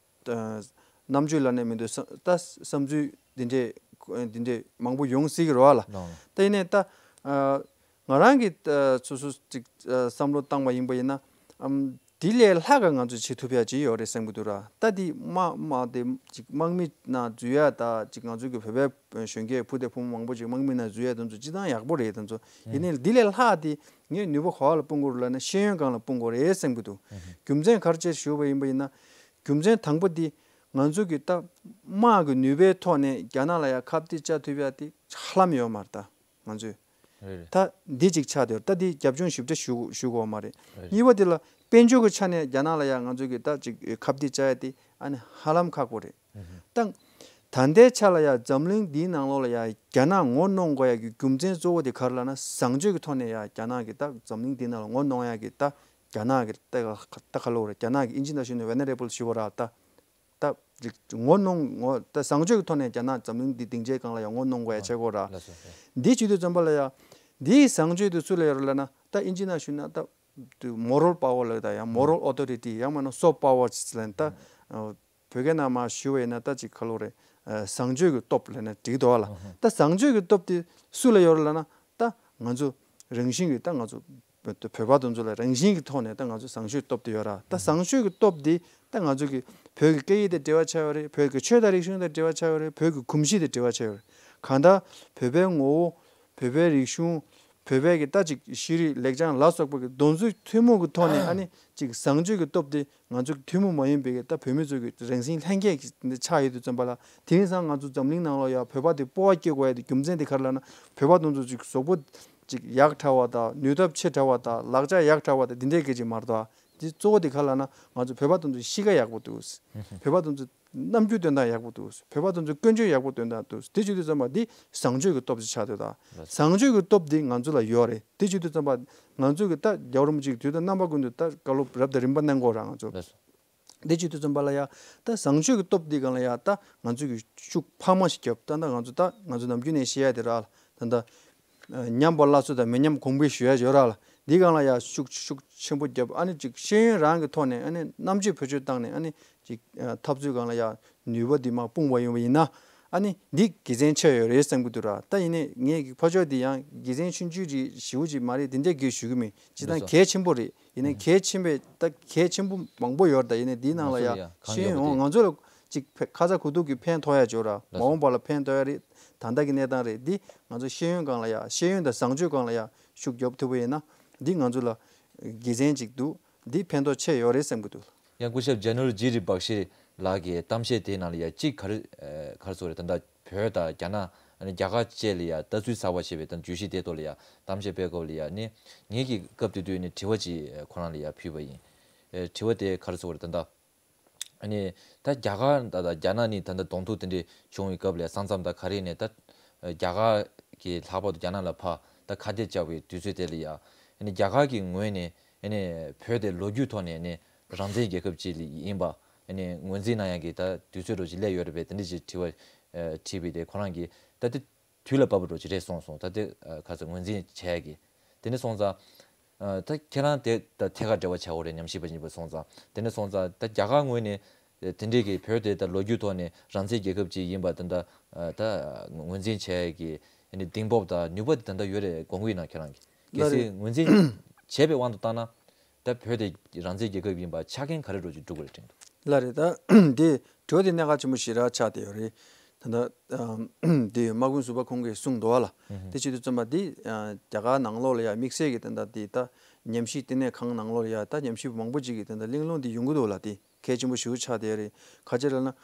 ཨ་རྣམ་དཔྱོད་ལབ་ནས་མི་འདུག་ད་བསམ་ཚུལ་འདི་འདྲས་འདི་འདྲས་མང་པོ་ཡོང་སྲིད་ཀྱི་རེད་བ་ལ། ལགས། ད་ཡིན་ནའི་ད་ཨ་ང་རང་གིས་ད་སོ་སོ་ཅིག་ཨ་བསམ་བློ་བཏང་བ་ཡིན་པ་ཡིན་ན་ཨམ་དེ་ལས་ལྷག་ག་ང་ཚོས་བྱེད་ཐུབ་ཡ་ཅིག་ཡོད་རེད་བསམ་གྱི་འདུག་ར། ད་དེ་དམག་དམག་དེ་ཅིག་དམག་མི་ནང་འཛུལ་ཡ་ད་ཅིག་ང་ཚོ་གི་བོད་པའི་གཞོན་སྐྱེས་བུ་དང་བུ་མོ་མང་པོ་ཅིག་དམག་མི་ནང་འཛུལ་ཡ་དེ་ཚོ་སྤྱིར་བཏང་ཡག་པོ་རེད། དེ་ཚོ་ཡིན་ནའི་དེ་ལས་ལྷག་དེ་ངས་ནུས་པ་ག་བ་ལ་སྤུངས་དགོས་རེད་ལབ་ན་ཤེས་ཡོན་སྒང་ལ་སྤུངས་དགོས་རེད་བསམ་གྱི་འདུག་རྒྱུ་མཚན་ག་རེ་བྱས་ཞུས་པ་ཡིན་པ་ཡིན་ན། རྒྱུ་མཚན་དང་པོ་དེ་ང་ཚོ་གི་ད་དམག་གི་ནུས་པའི་ཐོག་ནས་རྒྱ་ནག་ལ་ཡ་ཁ་གཏད་བཅག་ཐུབ་ཡ་དེ་ཧ་ལམ་ཡོད་མ་རེད། ད་ང་ཚོས་རེད་རེད། ད་འདི་གཅིག་ཆགས་བསྡད་ཡོད་རེད། ད་འདི་རྒྱབ་ལྗོངས་ཞིབ་ཕྲ་ཞུ་ཞུ་དགོས་མ་རེད། རེད་རེད། གཉིས་པ་དེ་ལ་དཔལ་འབྱོར་གྱི་ཆ་ནས་རྒྱ་ནག་ལ་ཡ་ང་ཚོ་གི་ད་ཅིག་ཁ་གཏད་བཅག་ཡ་དེ་ཨ་ནི་ཧ་ལམ་ཁག་པོ་རེད། ཨུ་ཧུ། ད་ད་ལྟའི་ཆ་ལ་ཡ་འཛམ་གླིང་འདིའི་ནང་ལོགས་ལ་ཡ་རྒྱ་ནག་ངོ་གནོང་དགོས་ཡ་གི་རྒྱུ་མཚན་གཙོ་བོ་དེ་ག་རེ་ལབ་ན་བཟང་སྤྱོད་ཀྱི་ཐོག་ནས་ཡ་རྒྱ་ནག་གི་ད་འཛམ་གླིང་འདིའི་ནང་ལ་ངོ་གནོང་ཡ་གི་ད་རྒྱ་ནག་གི་ད་ད་ག་ལབ་དགོས་རེད། རྒྱ་ནག་གི་ཨིན་ཇི་ནང་ཞུས་ན་ཝེ་ན་རེ་བལ་ཞུ་བ་ར། ད་ད་ཅིག་ངོ་གནོང་ངོ་ད་བཟང་སྤྱོད་ཀྱི་ཐོག་ནས་རྒྱ་ནག་འཛམ་གླིང་འདི་སྡིངས་ཆའི་སྒང་ལ་ཡང་ངོ་གནོང་དགོས་ཡ་བྱེད་དགོས་ར། ལགས་སོ། འདི་བྱེད་དུས་ཙམ་པ་ལ་ཡ་འདིའི་བཟང་སྤྱོད་དེ་སུ་ལ་ཡོད་རེད་ལབ་ན་ད་ཨིན་ཇི་ནང་ཞུས་ན་ད་མོ་རལ་པ་ཝར་ལབ་ད་ཡང་མོ་རལ་ཨོ་ཐོ་རི་ཊི་ཡང་མིན་ན་སོཕ་པ་ཝར་ཅིག་ལབ་ན་ད་བོད་སྐད་ནང་མར་ཞུ་བ་ཡིན་ན་ད་ཅིག་ག་ལབ་དགོས་རེད། བཟང་སྤྱོད་ཀྱི་སྟོབས་ལབ་ན་འགྲིག་འདུག་བ་ལ། ད་བཟང་སྤྱོད་ཀྱི་སྟོབས་དེ་སུ་ལ་ཡོད་རེད་ལབ་ན་ད་ང་ཚོ་རང་བཞིན་གྱིས་ད་ང་ཚོ་བོད་པ་དེ་ཚོ་ལ་རང་བཞིན་གྱི་ཐོག་ནས་ད་ང་ཚོ་བཟང་སྤྱོད་སྟོབས་དེ་ཡོད་ར། ད་བཟང་སྤྱོད་ཀྱི་སྟོབས་དེ་ད་ང་ཚོ་གི་བོད་ཀྱི་སྐད་ཡིག་དང་འབྲེལ་བ་ཆགས་ཡོད་རེད། བོད་ཀྱི་ཆོས་དང་རིག་གཞུང་དང་འབྲེལ་བ་ཆགས་ཡོད་རེད། བོད་ཀྱི་གོམས་གཤིས་དང་འབྲེལ་བ་ཆགས་ཡོད་རེད། གང་ལྟར་བོད་པའི་ངོ་བོ། བོད་པའི་རིག་གཞུང་། བོད་པའི་གི་ད་ཅིག་ཤེས་རིག་ལེགས་བྱང་ལ་སོགས་པ་གི་སྡོམ་ཚིག་ཐུན་མོང་གི་ཐོག་ནས་ཨ་ནི་ཅིག་བཟང་སྤྱོད་ཀྱི་སྟོབས་དེ་ང་ཚོ་གི་ཐུན་མོང་མ་ཡིན་པའི་གི་ད་བོད་མི་ཚོ་གི་རང་བཞིན་ལྷན་སྐྱེས་ཀྱི་ཆགས་ཡོད་དུས་ཙམ་པ་ལ། དེང་སང་ང་ཚོ་འཛམ་གླིང་ནང་ལོགས་ཡ་བོད་པ་དེ་སྤོབས་པ་སྐྱེ་དགོས་ཡ་དེ་རྒྱུ་མཚན་དེ་ག་རེ་ལབ་ན་བོད་པ་དེ་ཚོ་ཅིག་གཟུགས་པོ་ཅིག་ཡག་དྲགས་པ་དང་ནུས་སྟོབས་ཆེ་དྲགས་པ་དང་ལག་ཆ་ཡག་དྲགས་པ་དང་དེ་འདྲའི་སྐད་ཅིག་མ་རེད་དོ། དེ་གཙོ་བོ་དེ་ག་རེ་ལབ་ན་ང་ཚོ་བོད་པ་དེ་ཚོ་གཤིས་ཀ་ཡག་པོ་འདུག་བོད་པ་དེ་ཚོ་རྣམ་འགྱུར་སྟོན་སྟངས་ཡག་པོ་འདུག་བོད་པ་དེ་ཚོ་ཀུན་སྤྱོད་ཡག་པོ་སྟོན་སྟངས་འདུག་དེ་བྱེད་དུས་ཙམ་པ་འདི་བཟང་སྤྱོད་ཀྱི་སྟོབས་ཅིག་ཆགས་འདུག་ད་བཟང་སྤྱོད་ཀྱི་སྟོབས་འདི་ང་ཚོ་ལ་ཡོད་རེད། དེ་བྱེད་དུས་ཙམ་པ་ང་ཚོ་གི་ད་རྒྱལ་བ་རིན་པོ་ཆེ་གི་དུས་དང་རྣམ་པ་ཀུན་ཏུ་ད་བཀའ་སློབ་རབ་དང་རིམ་པ་གནང་དགོས་ར་ང་ཚོ། དེ་བྱེད་དུས་ཙམ་པ་ལ་ཡ་ད་བཟང་སྤྱོད་ཀྱི་སྟོབས་འདི་སྒང་ལ་ཡ་ད་ང་ཚོ་གི་ཤུགས་འཕར་མ་ཞིག་བརྒྱབ། ད་ད་ང་ཚོ་ད་ང་ཚོ་ནམ་རྒྱུན་ནས་བཤད་ཡ་དེ་ར་ད་ད། ཉམས་པ་སླར་གསོ་དང་མི་ཉམས་གོང་འཕེལ་ཞུ་ཡ་ཡོད་ར་ལ། འདི་སྒང་ལ་ཡ་ཤུགས་ཤུགས་ཆེན་པོ་བརྒྱབ། ཨ་ནི་ཅིག་ཤེས་ཡོན་རང་གི་ཐོག་ནས་ཨ་ནི་རྣམ་དཔྱོད་བེད་སྤྱོད་བཏང་ནས་ཨ་ནི་ཅིག་འཐབ་རྩོད་སྒང་ལ་ཡ་ནུས་པ་འདི་མར་སྤུངས་པ་ཡིན་པ་ཡིན་ན། ཨ་ནི་འདི་དགེ་མཚན་ཆེ་ཡོད་རེད་བསམ་གྱི་འདུག་ར། ད་ཡིན་ནའི་ངས་ཀྱི་ཕ་ཕྱོགས་འདི་ཡང་དགེ་མཚན་ཆུང་ཆུང་རེད་ཞེ་པོ་ཅིག་མ་རེད། དེ་འདྲ་གི་ཞུ་གི་མེད། སྤྱིར་བཏང་གལ་ཆེན་པོ་རེད། ཡིན་ནའི་གལ་ཆེན་པོའི་ད་གལ་ཆེན་པོ་མང་པོ་ཡོད་ར། ད་ཡིན་ནའི་འདིའི་ནང་ལ་ཡ་ཤེས་ཡོན་འོང་ང་ཚོ་ལ་ཅིག་ཕན་ཁ་ཚ་ཁུ་ཐུག་གི་ཕན་ཐོགས་ཡ་ཅིག་ཡོད་ར། མ་འོངས་པ་ལ་ཕན་ཐོགས་ཡ་རེད། ད་ལྟ་གི་གནས་སྟངས་རེད། འདི་ང་ཚོ་ཤེས་ཡོན་སྒང་ལ་ཡ་ཤེས་ཡོན་དང་བཟང་སྤྱོད་སྒང་ལ་ཡ་ཤུགས་རྒྱོབ་ཐུབ་པ་ཡིན་ན་འདི་ང་ཚོ་ལ་དགེ་མཚན་ཅིག་འདུག་འདི་ཕན་ཐོགས་ཆེ་ཡོད་རེད་བསམ་གྱི་འདུག་ཡང་སྐུ་ཞབས་ཇ་ནུལ་ཇི་རི་བག་ཤི་ལགས་ཀྱི་གཏམ་བཤད་དེའི་ནང་ལ་ཡ་གཅིག་ག་རེ་ཨ་ག་རེ་ཟེར་དགོས་རེད། ད་ལྟ་བོད་དང་རྒྱ་ནག་ཨ་ནི་རྒྱ་གར་བཅས་ལ་ཡ་ལྟ་ཚུལ་གསར་པ་ཞེས་པའི་ད་བརྗོད་གཞི་དེའི་ཐོག་ལ་ཡ་གཏམ་བཤད་སྤེལ་སྐབས་ལ་ཡ་ནི་ངེད་ཀྱི་སྐབས་དེ་དུས་ནི་དྲི་བ་ཅིག་ཁོ་རང་ལ་ཡ་ཕུལ་བ་ཡིན། ཨེ་དྲི་བ་དེ་ག་རེ་ཟེར་དགོས་རེད། ད་ལྟ་ཨ་ནི་ད་རྒྱ་གར་ད་ད་རྒྱ་ནག་ནི་ད་ལྟ་གདོང་ཐུག་དེ་འདྲས་བྱུང་བའི་སྐབས་ལ་ས་མཚམས་དང་ག་རེ་ནས་ད་རྒྱ་གར་གྱི་ལྷག་པར་དུ་རྒྱ་ནག་ལ་ཕར་ད་ཁ་གཏད་བཅག་པའི་དུས་ཚོད་དེ་ལ་ཡ་ཨ་ནི་རྒྱ་གར་གྱི་ངོས་ནས་ཨ་ནི་བོད་དེ་ལོ་རྒྱུས་ཐོག་ནས་ཨ་ནི་རང་བཙན་རྒྱལ་ཁབ་ཅིག་ཡིན་པ་ཨ་ནི་ངོས་འཛིན་གནང་ཡག་གི་ད་དུས་ཚོད་འདྲ་ཅིག་སླེབས་ཡོད་རེད་པས། དེ་འདྲ་ཅིག་དྲི་བ་ཨ་དྲིས་པས། དེ་ཁོ་རང་གིས་ད་དེ་དུས་ལ་བབ་པ་འདྲ་ཅིག་རེད་གསུངས་སོང་། ད་དེ་ཨ་ག་ཚོད་ངོས་འཛིན་བྱས་ཀྱི་དེ་ནས་སོང་ཙང་། ཨ་ད་ཁྱེད་རང་དེ་ད་ཐད་ཀར་འབྲེལ་བ་བྱ་འོ་རེད། ཉམས་ཞིབ་པ་ཡིན་པ་སོང་ཙང་། དེ་ནས་སོང་ཙང་ད་རྒྱ་གར་ངོས་ནས་དེ་འདྲའི་གི་བོད་དེ་ད་ལོ་རྒྱུས་ཐོག་ནས་རང་བཙན་རྒྱལ་ཁབ་ཅིག་ཡིན་པ་དེ་འདྲ་ཨ་ད་ངོས་འཛིན་བྱས་ཀྱི་ཨ་ནི་གདེང་སྤོབས་དང་ནུས་པ་དེ་ད་ལྟ་ཡོད་རེད་དགོངས་ཀྱི་ཡོད་ན། ཁྱེད་རང་གིས་གལ་ལ་སྲིད་རེད། ངོས་འཛིན་བྱས་པའི་དབང་དུ་བཏང་ན། ད་བོད་དེ་རང་བཙན་རྒྱལ་ཁབ་ཡིན་པ་ཆ་རྐྱེན་ག་རེ་འདྲ་ཅིག་འགྲུབ་དགོས་རེད་དྲན་འདུག་ལགས་རེད། ད་འདི་དྲི་བ་དེ་གནད་འགག་ཆེན་པོ་ཞེ་དྲག་ཆགས་བསྡད་ཡོད་རེད། ད་ལྟ་ཨམ་འདི་དམག་དཔོན་ཟུར་པ་ཁོང་གིས་གསུངས་འདུག་བ་ལ། ཨུ་ཧུ། དེ་བྱེད་དུས་ཙམ་པ་འདི་ཨ་རྒྱ་གར་ནང་ལོགས་ལ་ཡ་དམིགས་བསལ་གྱི་ད་ལྟ་འདི་ད་ཉམས་ཞིབ་ལྟེ་གནས་ཁང་ནང་ལོགས་ལ་ཡ་ད་ཉམས་ཞིབ་མང་པོ་ཅིག་གིས་ད་ལྟ་གླེང་སློང་འདི་ཡོང་གི་འདུག་ལ། འདི་གལ་ཆེན་པོ་ཞེ་པོ་ཆགས་བསྡད་ཡོད་རེད། ག་ཅི་རེད་ལབ་ན་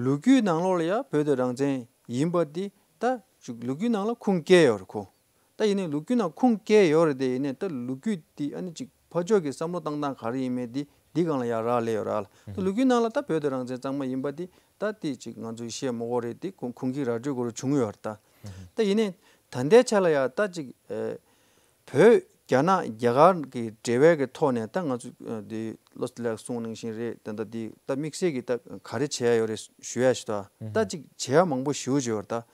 ལོ་རྒྱུས་ནང་ལོགས་ལ་ཡ་བོད་དེ་རང་བཙན་ཡིན་པ་འདི་ད་ལོ་རྒྱུས་ནང་ལ་ཁུངས་སྐྱེལ་ཡོད་རེད་ཁོ། ད་ཡིན་ནའི་ལོ་རྒྱུས་ནང་ཁུངས་སྐྱེལ་ཡོད་རེད་དེ། ཡིན་ནའི་ད་ལོ་རྒྱུས་འདི་ཨ་ནི་ཅིག་ཕར་ཕྱོགས་ཀྱི་བསམ་བློ་བཏང་སྟངས་ག་རེ་ཡིན་མིན་འདི་འདི་སྒང་ལ་ཡ་རག་ལས་ཡོད་ར་ལ། ད་ལོ་རྒྱུས་ནང་ལ་ད་བོད་དེ་རང་བཙན་གཙང་མ་ཡིན་པ་འདི་ད་དེ་ཅིག་ང་ཚོས་བཤད་མ་དགོས་རེད། འདི་ཁུངས་ཁུངས་སྐྱེལ་ར་སྤྲོད་དགོས་རེད་བྱུང་ཡོད་རེད་ད། ད་ཡིན་ནའི་ད་ལྟའི་ཆ་ལ་ཡ་ད་ཅིག་ཨེ་བོད་རྒྱ་ནག་རྒྱ་གར་གྱི་འབྲེལ་བའི་གི་ཐོག་ནས་ད་ང་ཚོ་ཨ་འདི་བློ་ལགས་གསུངས་ནང་བཞིན་རེད། ད་ད་འདི་ད་དམིགས་བསལ་གྱི་ད་ག་རེ་བྱས་ཡོད་རེད་ཞུ་ཡ་ཞུ་ད། ད་ཅིག་བྱས་ཡ་མང་པོ་ཞེ་པོ་ཅིག་ཡོད་རེད་ད།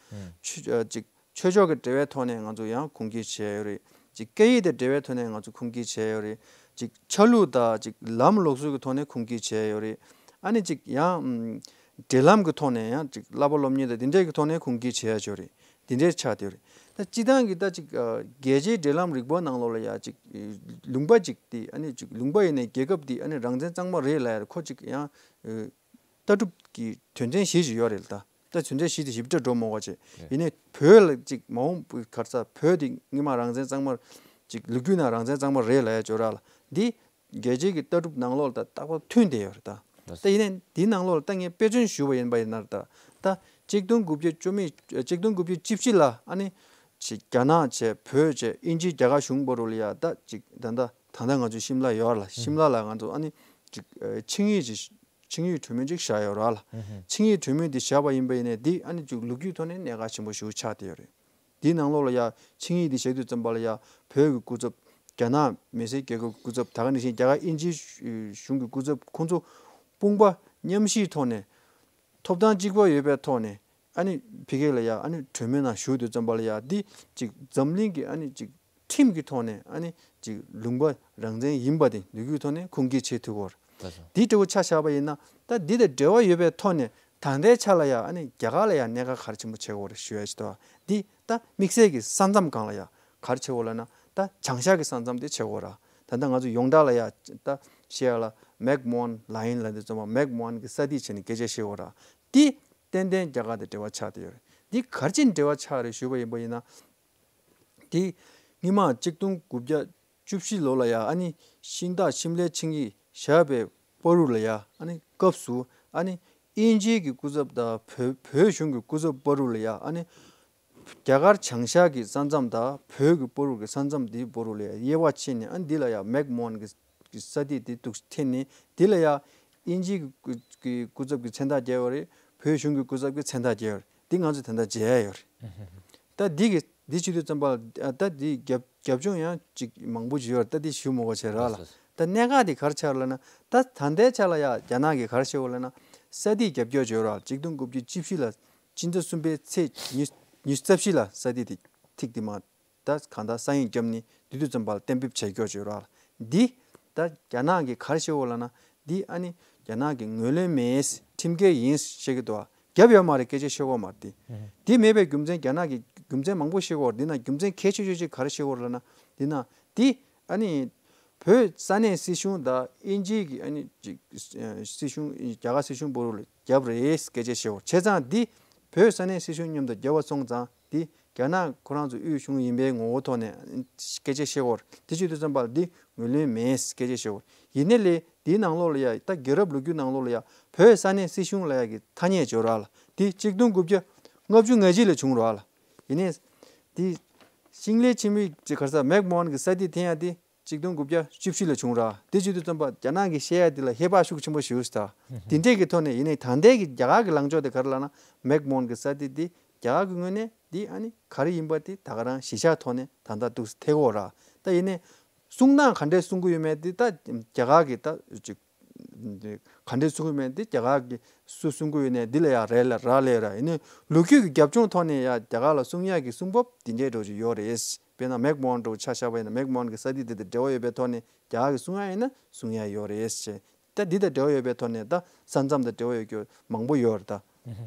ཆུ་ཨ་ཅིག་ཆོས་ཕྱོགས་ཀྱི་འབྲེལ་བའི་ཐོག་ནས་ང་ཚོ་ཡང་ཁུངས་སྐྱེལ་བྱས་ཡོད་རེད། ཅིག་སྐད་ཡིག་དང་འབྲེལ་བའི་ཐོག་ནས་ང་ཚོ་ཁུངས་སྐྱེལ་བྱས་ཡོད་རེད། ཅིག་ཆ་ལུགས་དང་ཅིག་ལམ་ལུགས་སྲོལ་གྱི་ཐོག་ནས་ཁུངས་སྐྱེལ་བྱས་ཡོད་རེད། ཨ་ནི་ཅིག་ཡང་ཨམ་འབྲེལ་ལམ་གྱི་ཐོག་ནས་ཡང་ཅིག་བསླབ་པ་སློབ་གཉེར་དང་དེ་འདྲའི་གི་ཐོག་ནས་ཁུངས་སྐྱེལ་བྱས་ཡོད་རེད། དེ་འདྲའི་ཆགས་བསྡད་ཡོད་རེད། ད་སྤྱི་བཏང་གི་ད་ཅིག་ཨ་རྒྱལ་སྤྱིའི་འབྲེལ་ལམ་རིག་པ་ནང་ལོགས་ལ་ཡ་ཅིག་ལུང་པ་ཅིག་དེ་ཨ་ནི་ཅིག་ལུང་པ་ཡིན་ནའི་རྒྱལ་ཁབ་དེ་ཨ་ནི་རང་བཙན་གཙང་མ་རེད་ལབ་ཡ་ཁོ་ཅིག་ཡང་ཨ། ལྟ་གྲུབ་ཀྱི་དོན་ཚན་བཞི་ཞིག་ཡོད་རེད་ད། ད་དོན་ཚན་བཞི་དེ་ཞིབ་ཕྲ་འགྲོ་མ་དགོས་བྱས། ཡིན་ནའི་བོད་ལ་ཅིག་མ་འོངས་པའི་གར་ས་བོད་དེ་སྔོན་མ་རང་བཙན་གཙང་མ་ཅིག་ལོ་རྒྱུས་ནང་རང་བཙན་གཙང་མ་རེད་ལབ་ཡ་ཅོ་ར་ལ་འདི་རྒྱལ་སྤྱིའི་གི་ལྟ་གྲུབ་ནང་ལོགས་ལ་ད་རྟག་པར་མཐུན་བསྡད་ཡོད་རེད་ད། ད་ཡིན་ནའི་འདིའི་ནང་ལོགས་ལ་ད་ངས་དཔེ་མཚོན་ཞུས་པ་ཡིན་པ་ཡིན་ན་རེད་ད། ད་གཅིག་སྟོང་དགུ་བརྒྱ་བཅུ་མེད་གཅིག་སྟོང་དགུ་བརྒྱ་བཅུ་བཞི་ལ་ཨ་ནི་ཅིག་རྒྱ་ནག་བྱས་བོད་བྱས་དབྱིན་ཇི་རྒྱ་གར་གཞུང་བར་དུ་ལ་ཡ་ད་ཅིག་ད་ད་ད་ད་ང་ཚོ་ཤིམ་ལ་ཡོད་ར་ལ་ཤིམ་ལ་ལ་ང་ཚོ་ཨ་ནི་ཅིག་ཆིངས་ཡིག་ཅིག་ཆིངས་ཡིག་གྲོས་མོལ་ཅིག་བཞག་ཡོད་ར་ལ། ཆིངས་ཡིག་གྲོས་མོལ་འདི་བཞག་པ་ཡིན་པ་ཡིན་ནའི་འདི་ཨ་ནི་ཅིག་ལོ་རྒྱུས་ཐོག་ནས་གནད་འགག་ཆེན་པོ་ཞིག་ཆགས་བསྡད་ཡོད་རེད། འདིའི་ནང་ལོགས་ལ་ཡ་ཆིངས་ཡིག་འདི་བཞག་དུས་ཙམ་པ་ལ་ཡ་བོད་ཀྱི་སྐུ་ཚབ་རྒྱ་ནག་མི་སེར་རྒྱལ་ཁབ་སྐུ་ཚབ་ད་ག་ནང་བཞིན་རྒྱ་གར་དབྱིན་ཇིའི་གཞུང་གི་སྐུ་ཚབ་ཁོང་ཚོ་དཔུང་པ་མཉམ་གཤིབ་ཐོག་ནས་ཐོབ་ཐང་གཅིག་པ་ཡོད་པའི་ཐོག་ནས་ཨ་ནི་ཕ་གི་ལ་ཡ་ཨ་ནི་གྲོས་མོལ་ནང་ཞུགས་དུས་ཙམ་པ་ལ་ཡ་འདི་ཅིག་འཛམ་གླིང་གི་ཨ་ནི་ཅིག་ཁྲིམས་ཀྱི་ཐོག་ནས་ཨ་ནི་ཅིག་ལུང་པ་རང་བཙན་ཡིན་པ་དེ་ལོ་རྒྱུས་ཐོག་ནས་ཁུངས་སྐྱེལ་བྱེད་ཐུབ་ཀྱི་ཡོད་རེད། འདི་འདྲ་བོ་ཆ་བཞག་པ་ཡིན་ན་ད་འདི་དང་འབྲེལ་བ་ཡོད་པའི་ཐོག་ནས་ད་ལྟའི་ཆ་ལ་ཡ་ཨ་ནི་རྒྱ་གར་ལ་ཡ་གནད་འགག་ག་རེ་ཆེན་པོ་བྱེད་ཀྱི་ཡོད་རེད་ཞུ་ཡ་ཞིག་འདུག་འདི་ད་དམིགས་བསལ་གྱི་ས་མཚམས་སྒང་ལ་ཡ་ག་རེ་བྱེད་ཀྱི་ཡོད་ལབ་ན་ད་བྱང་ཤར་གྱི་ས་མཚམས་དེ་བྱེད་ཀྱི་ཡོད་རེད། ད་ལྟ་ང་ཚོ་ཡོངས་གྲགས་ལ་ཡ་ད་བཤད་ཡ་ལ་མེག་མོན་ལ་ཡིན་ལབ་དུས་ཙམ་པ་མེག་མོན་གྱི་ས་དེ་བྱས་ནས་སྐད་ཆ་བཤད་ཀྱི་ཡོད་རེད། འདི་ཏན་ཏན་རྒྱ་གར་དང་འབྲེལ་བ་ཆགས་བསྡད་ཡོད་རེད། འདི་ག་རེ་བྱས་ནས་འབྲེལ་བ་ཆགས་རེད་ཞུས་པ་ཡིན་པ་ཡིན་ན། དེ་སྔོན་མ་གཅིག་སྟོང་དགུ་བརྒྱ་བཅུ་བཞི་ལོ་ལ་ཡ་ཨ་ནི་ཤིང་སྟག་ཤིམ་ལའི་ཆིངས་ཡིག་བཞག་པའི་བར་དུ་ལ་ཡ་ཨ་ནི་སྐབས་སུ་ཨ་ནི་དབྱིན་ཇིའི་གི་སྐུ་ཚབ་དང་བོད་བོད་གཞུང་གི་སྐུ་ཚབ་བར་དུ་ལ་ཡ་ཨ་ནི་རྒྱ་གར་བྱང་ཤར་གྱི་ས་མཚམས་དང་བོད་ཀྱི་བར་དུ་གི་ས་མཚམས་དེའི་བར་དུ་ལ་ཡ་དབྱེ་བ་ཕྱེ་ནས་ཨ་ནི་འདི་ལ་ཡ་མེག་མོན་གྱི་གི་ས་དེ་དེ་འདུག་འཐེན་ནས་འདི་ལ་ཡ་དབྱིན་ཇིའི་གི་སྐུ་གི་སྐུ་ཚབ་ཀྱི་མཚན་རྟགས་རྒྱག་ཡོད་རེད། བོད་གཞུང་གི་སྐུ་ཚབ་ཀྱི་མཚན་རྟགས་རྒྱག་ཡོད་རེད། འདི་ང་ཚོས་ད་ལྟ་མཇལ་ཡ་ཡོད་རེད། ད་འདི་གི་འདི་བྱེད་དུས་ཙམ་པ་ལ་ད་འདི་རྒྱབ་རྒྱབ་ལྗོངས་ཡང་ཅིག་མང་པོ་ཅིག་ཡོད་རེད། ད་འདི་ཞུ་མ་དགོས་བྱས་ར་ལ། ད་གནད་འགག་འདི་ག་རེ་ཆགས་རེད་ལབ་ན་ད་ད་ལྟའི་ཆ་ལ་ཡ་རྒྱ་ནག་གིས་ག་རེ་བྱེད་དགོས་ལབ་ན་ས་དེ་རྒྱབ་སྐྱོར་བྱེད་ར། གཅིག་སྟོང་དགུ་བརྒྱ་བཅུ་བཞི་ལ་སྤྱི་ཟླ་གསུམ་པའི་ཚེས་ཉི་ཉི་ཤུ་རྩ་བཞི་ལ་ས་དེ་དེ་ཐིག་དེ་མ། ད་གང་ལྟར་ས་ཡོམ་བརྒྱབ་ནས་དེ་དུས་ཙམ་པ་ལ་གཏན་འབེབས་བྱས་ཀྱོག་བྱས་ར་ལ། འདི་ད་རྒྱ་ནག་གིས་ག་རེ་བྱེད་འོ་ལབ་ན་འདི་ཨ་ནི་རྒྱ་ནག་གི་ངོས་ལེན་མེད་ཁྲིམས་འགལ་ཡིན་བཤད་ཀྱི་འདུག་བརྒྱབ་ཡོད་མ་རེད། སྐད་ཆ་བཤད་ཀྱི་ཡོད་མ་རེད་དེ། ཨུ་ཧུ། དེ་མེད་པའི་རྒྱུ་མཚན། རྒྱ་ནག་གི་རྒྱུ་མཚན་མང་པོ་བཤད་ཀྱི་ཡོད་རེད། འདི་ན་རྒྱུ་མཚན་གལ་ཆེ་ཤོས་ཅིག་ག་རེ་བཤད་ཀྱི་ཡོད་རེད་ལབ་ན། འདི་ན་འདི་ཨ་ནི་བོད་ས་གནས་སྲིད་གཞུང་དང་དབྱིན་ཇིའི་གི་ཨ་ནི་ཅིག་ཨ་སྲིད་གཞུང་། རྒྱ་གར་སྲིད་གཞུང་བར་ལ་བརྒྱབ་རེད། སྐད་ཆ་བཤད་ཀྱི་ཡོད། བྱས་ཙང་འདི་བོད་ས་གནས་སྲིད་གཞུང་མཉམ་དུ་བརྒྱབ་པ་སོང་ཙང་འདི་རྒྱ་ནག་ཁོ་རང་ཚོ་དབུས་གཞུང་ཡིན་པའི་ངོ་བོ་ཐོག་ནས་སྐད་ཆ་བཤད་ཀྱི་ཡོད་རེད། དེ་བྱེད་དུས་ཙམ་པ་ལ་འདི་ངོས་ལེན་མེད། སྐད་ཆ་བཤད་ཀྱི་ཡོད་རེད། ཡིན་ནའི་ལས་འདིའི་ནང་ལོགས་ལ་ཡ། ད་རྒྱལ་རབས་ལོ་རྒྱུས་ནང་ལོགས་ལ་ཡ་བོད་ས་གནས་སྲིད་གཞུང་ལབ་ཡ་གི་ཐ་སྙད་བརྗོད་ར་ལ། འདི་གཅིག་སྟོང་དགུ་བརྒྱ་ལྔ་བཅུ་ང་གཅིག་ལ་བྱུང་ར་ལ། ཡིན་ནའི་འདི་ཤིང་ལེ་ཆིང་མི་ཅིག་ག་རེ་ཟེར། མེག་མོ་ཧན་གྱི་ས་དེ་འཐེན་ཡ་དེ་གཅིག་སྟོང་དགུ་བརྒྱ་བཅུ་བཞི་ལ་བྱུང་ར། དེ་བྱེད་དུས་ཙམ་པ་རྒྱ་ནག་གིས་བཤད་ཡ་དེ་ལ་ཧེ་བག་ཤུགས་ཆེན་པོ་ཞིག་ཡོད་ས། དེ་འདྲས་ཀྱི་ཐོག་ནས། ཡིན་ནའི་ད་ལྟའི་གི་རྒྱ་གར་གྱི་ལངས་ཕྱོགས་དེ་ག་རེ་ལབ་ན། མེག་མོ་ཧན་གྱི་ས་དེ་དེ་རྒྱ་གར་གྱི་ངོས་ནས་དེ་ཨ་ནི་ག་རེ་ཡིན་པ་དེ་ད་ག་རང་གཞི་བཞག་ཐོག་ནས་ད་ལྟ་འདུག་སེ་ཐེ་གོ་ར། ད་ཡིན་ནའི་གསུང་སྟངས་ག་འདྲས་གསུང་གི་ཡོད་མེད་དེ་ད་རྒྱ་གར་གྱི་ད་ཅིག་ག་འདྲས་གསུང་གི་ཡོད་མེད་དེ་རྒྱ་གར་གྱི་སུ་གསུང་གི་ཡོད་ནའི་འདི་ལ་ཡ་རེད་ལ་རག་ལས་ར། ཡིན་ནའི་ལོ་རྒྱུས་ཀྱི་རྒྱབ་ལྗོངས་ཐོག་ནས་ཡ་རྒྱ་གར་ལ་གསུང་ཡག་གི་གསུང་བབ་དེ་འདྲས་འདྲ་བོ་ཅིག་ཡོད་རེད། དཔེར་ན་མེག་མོ་ཧན་འདྲ་བོ་ཆ་བཞག་པ་ཡིན་ན། མེག་མོ་ཧན་གྱི་ས་དེ་དེ་དང་འབྲེལ་བ་ཡོད་པའི་ཐོག་ནས་རྒྱ་གར་གྱིས་གསུང་ཡག་ཡིན་ན་གསུང་ཡག་ཡོད་རེད་ཅེས། ད་འདི་དང་འབྲེལ་བ་ཡོད་པའི་ཐོག་ནས་ད་ས་མཚམས་དང་འབྲེལ་བ་ཡོད་རྒྱུ་མང་པོ་ཡོད་རེད་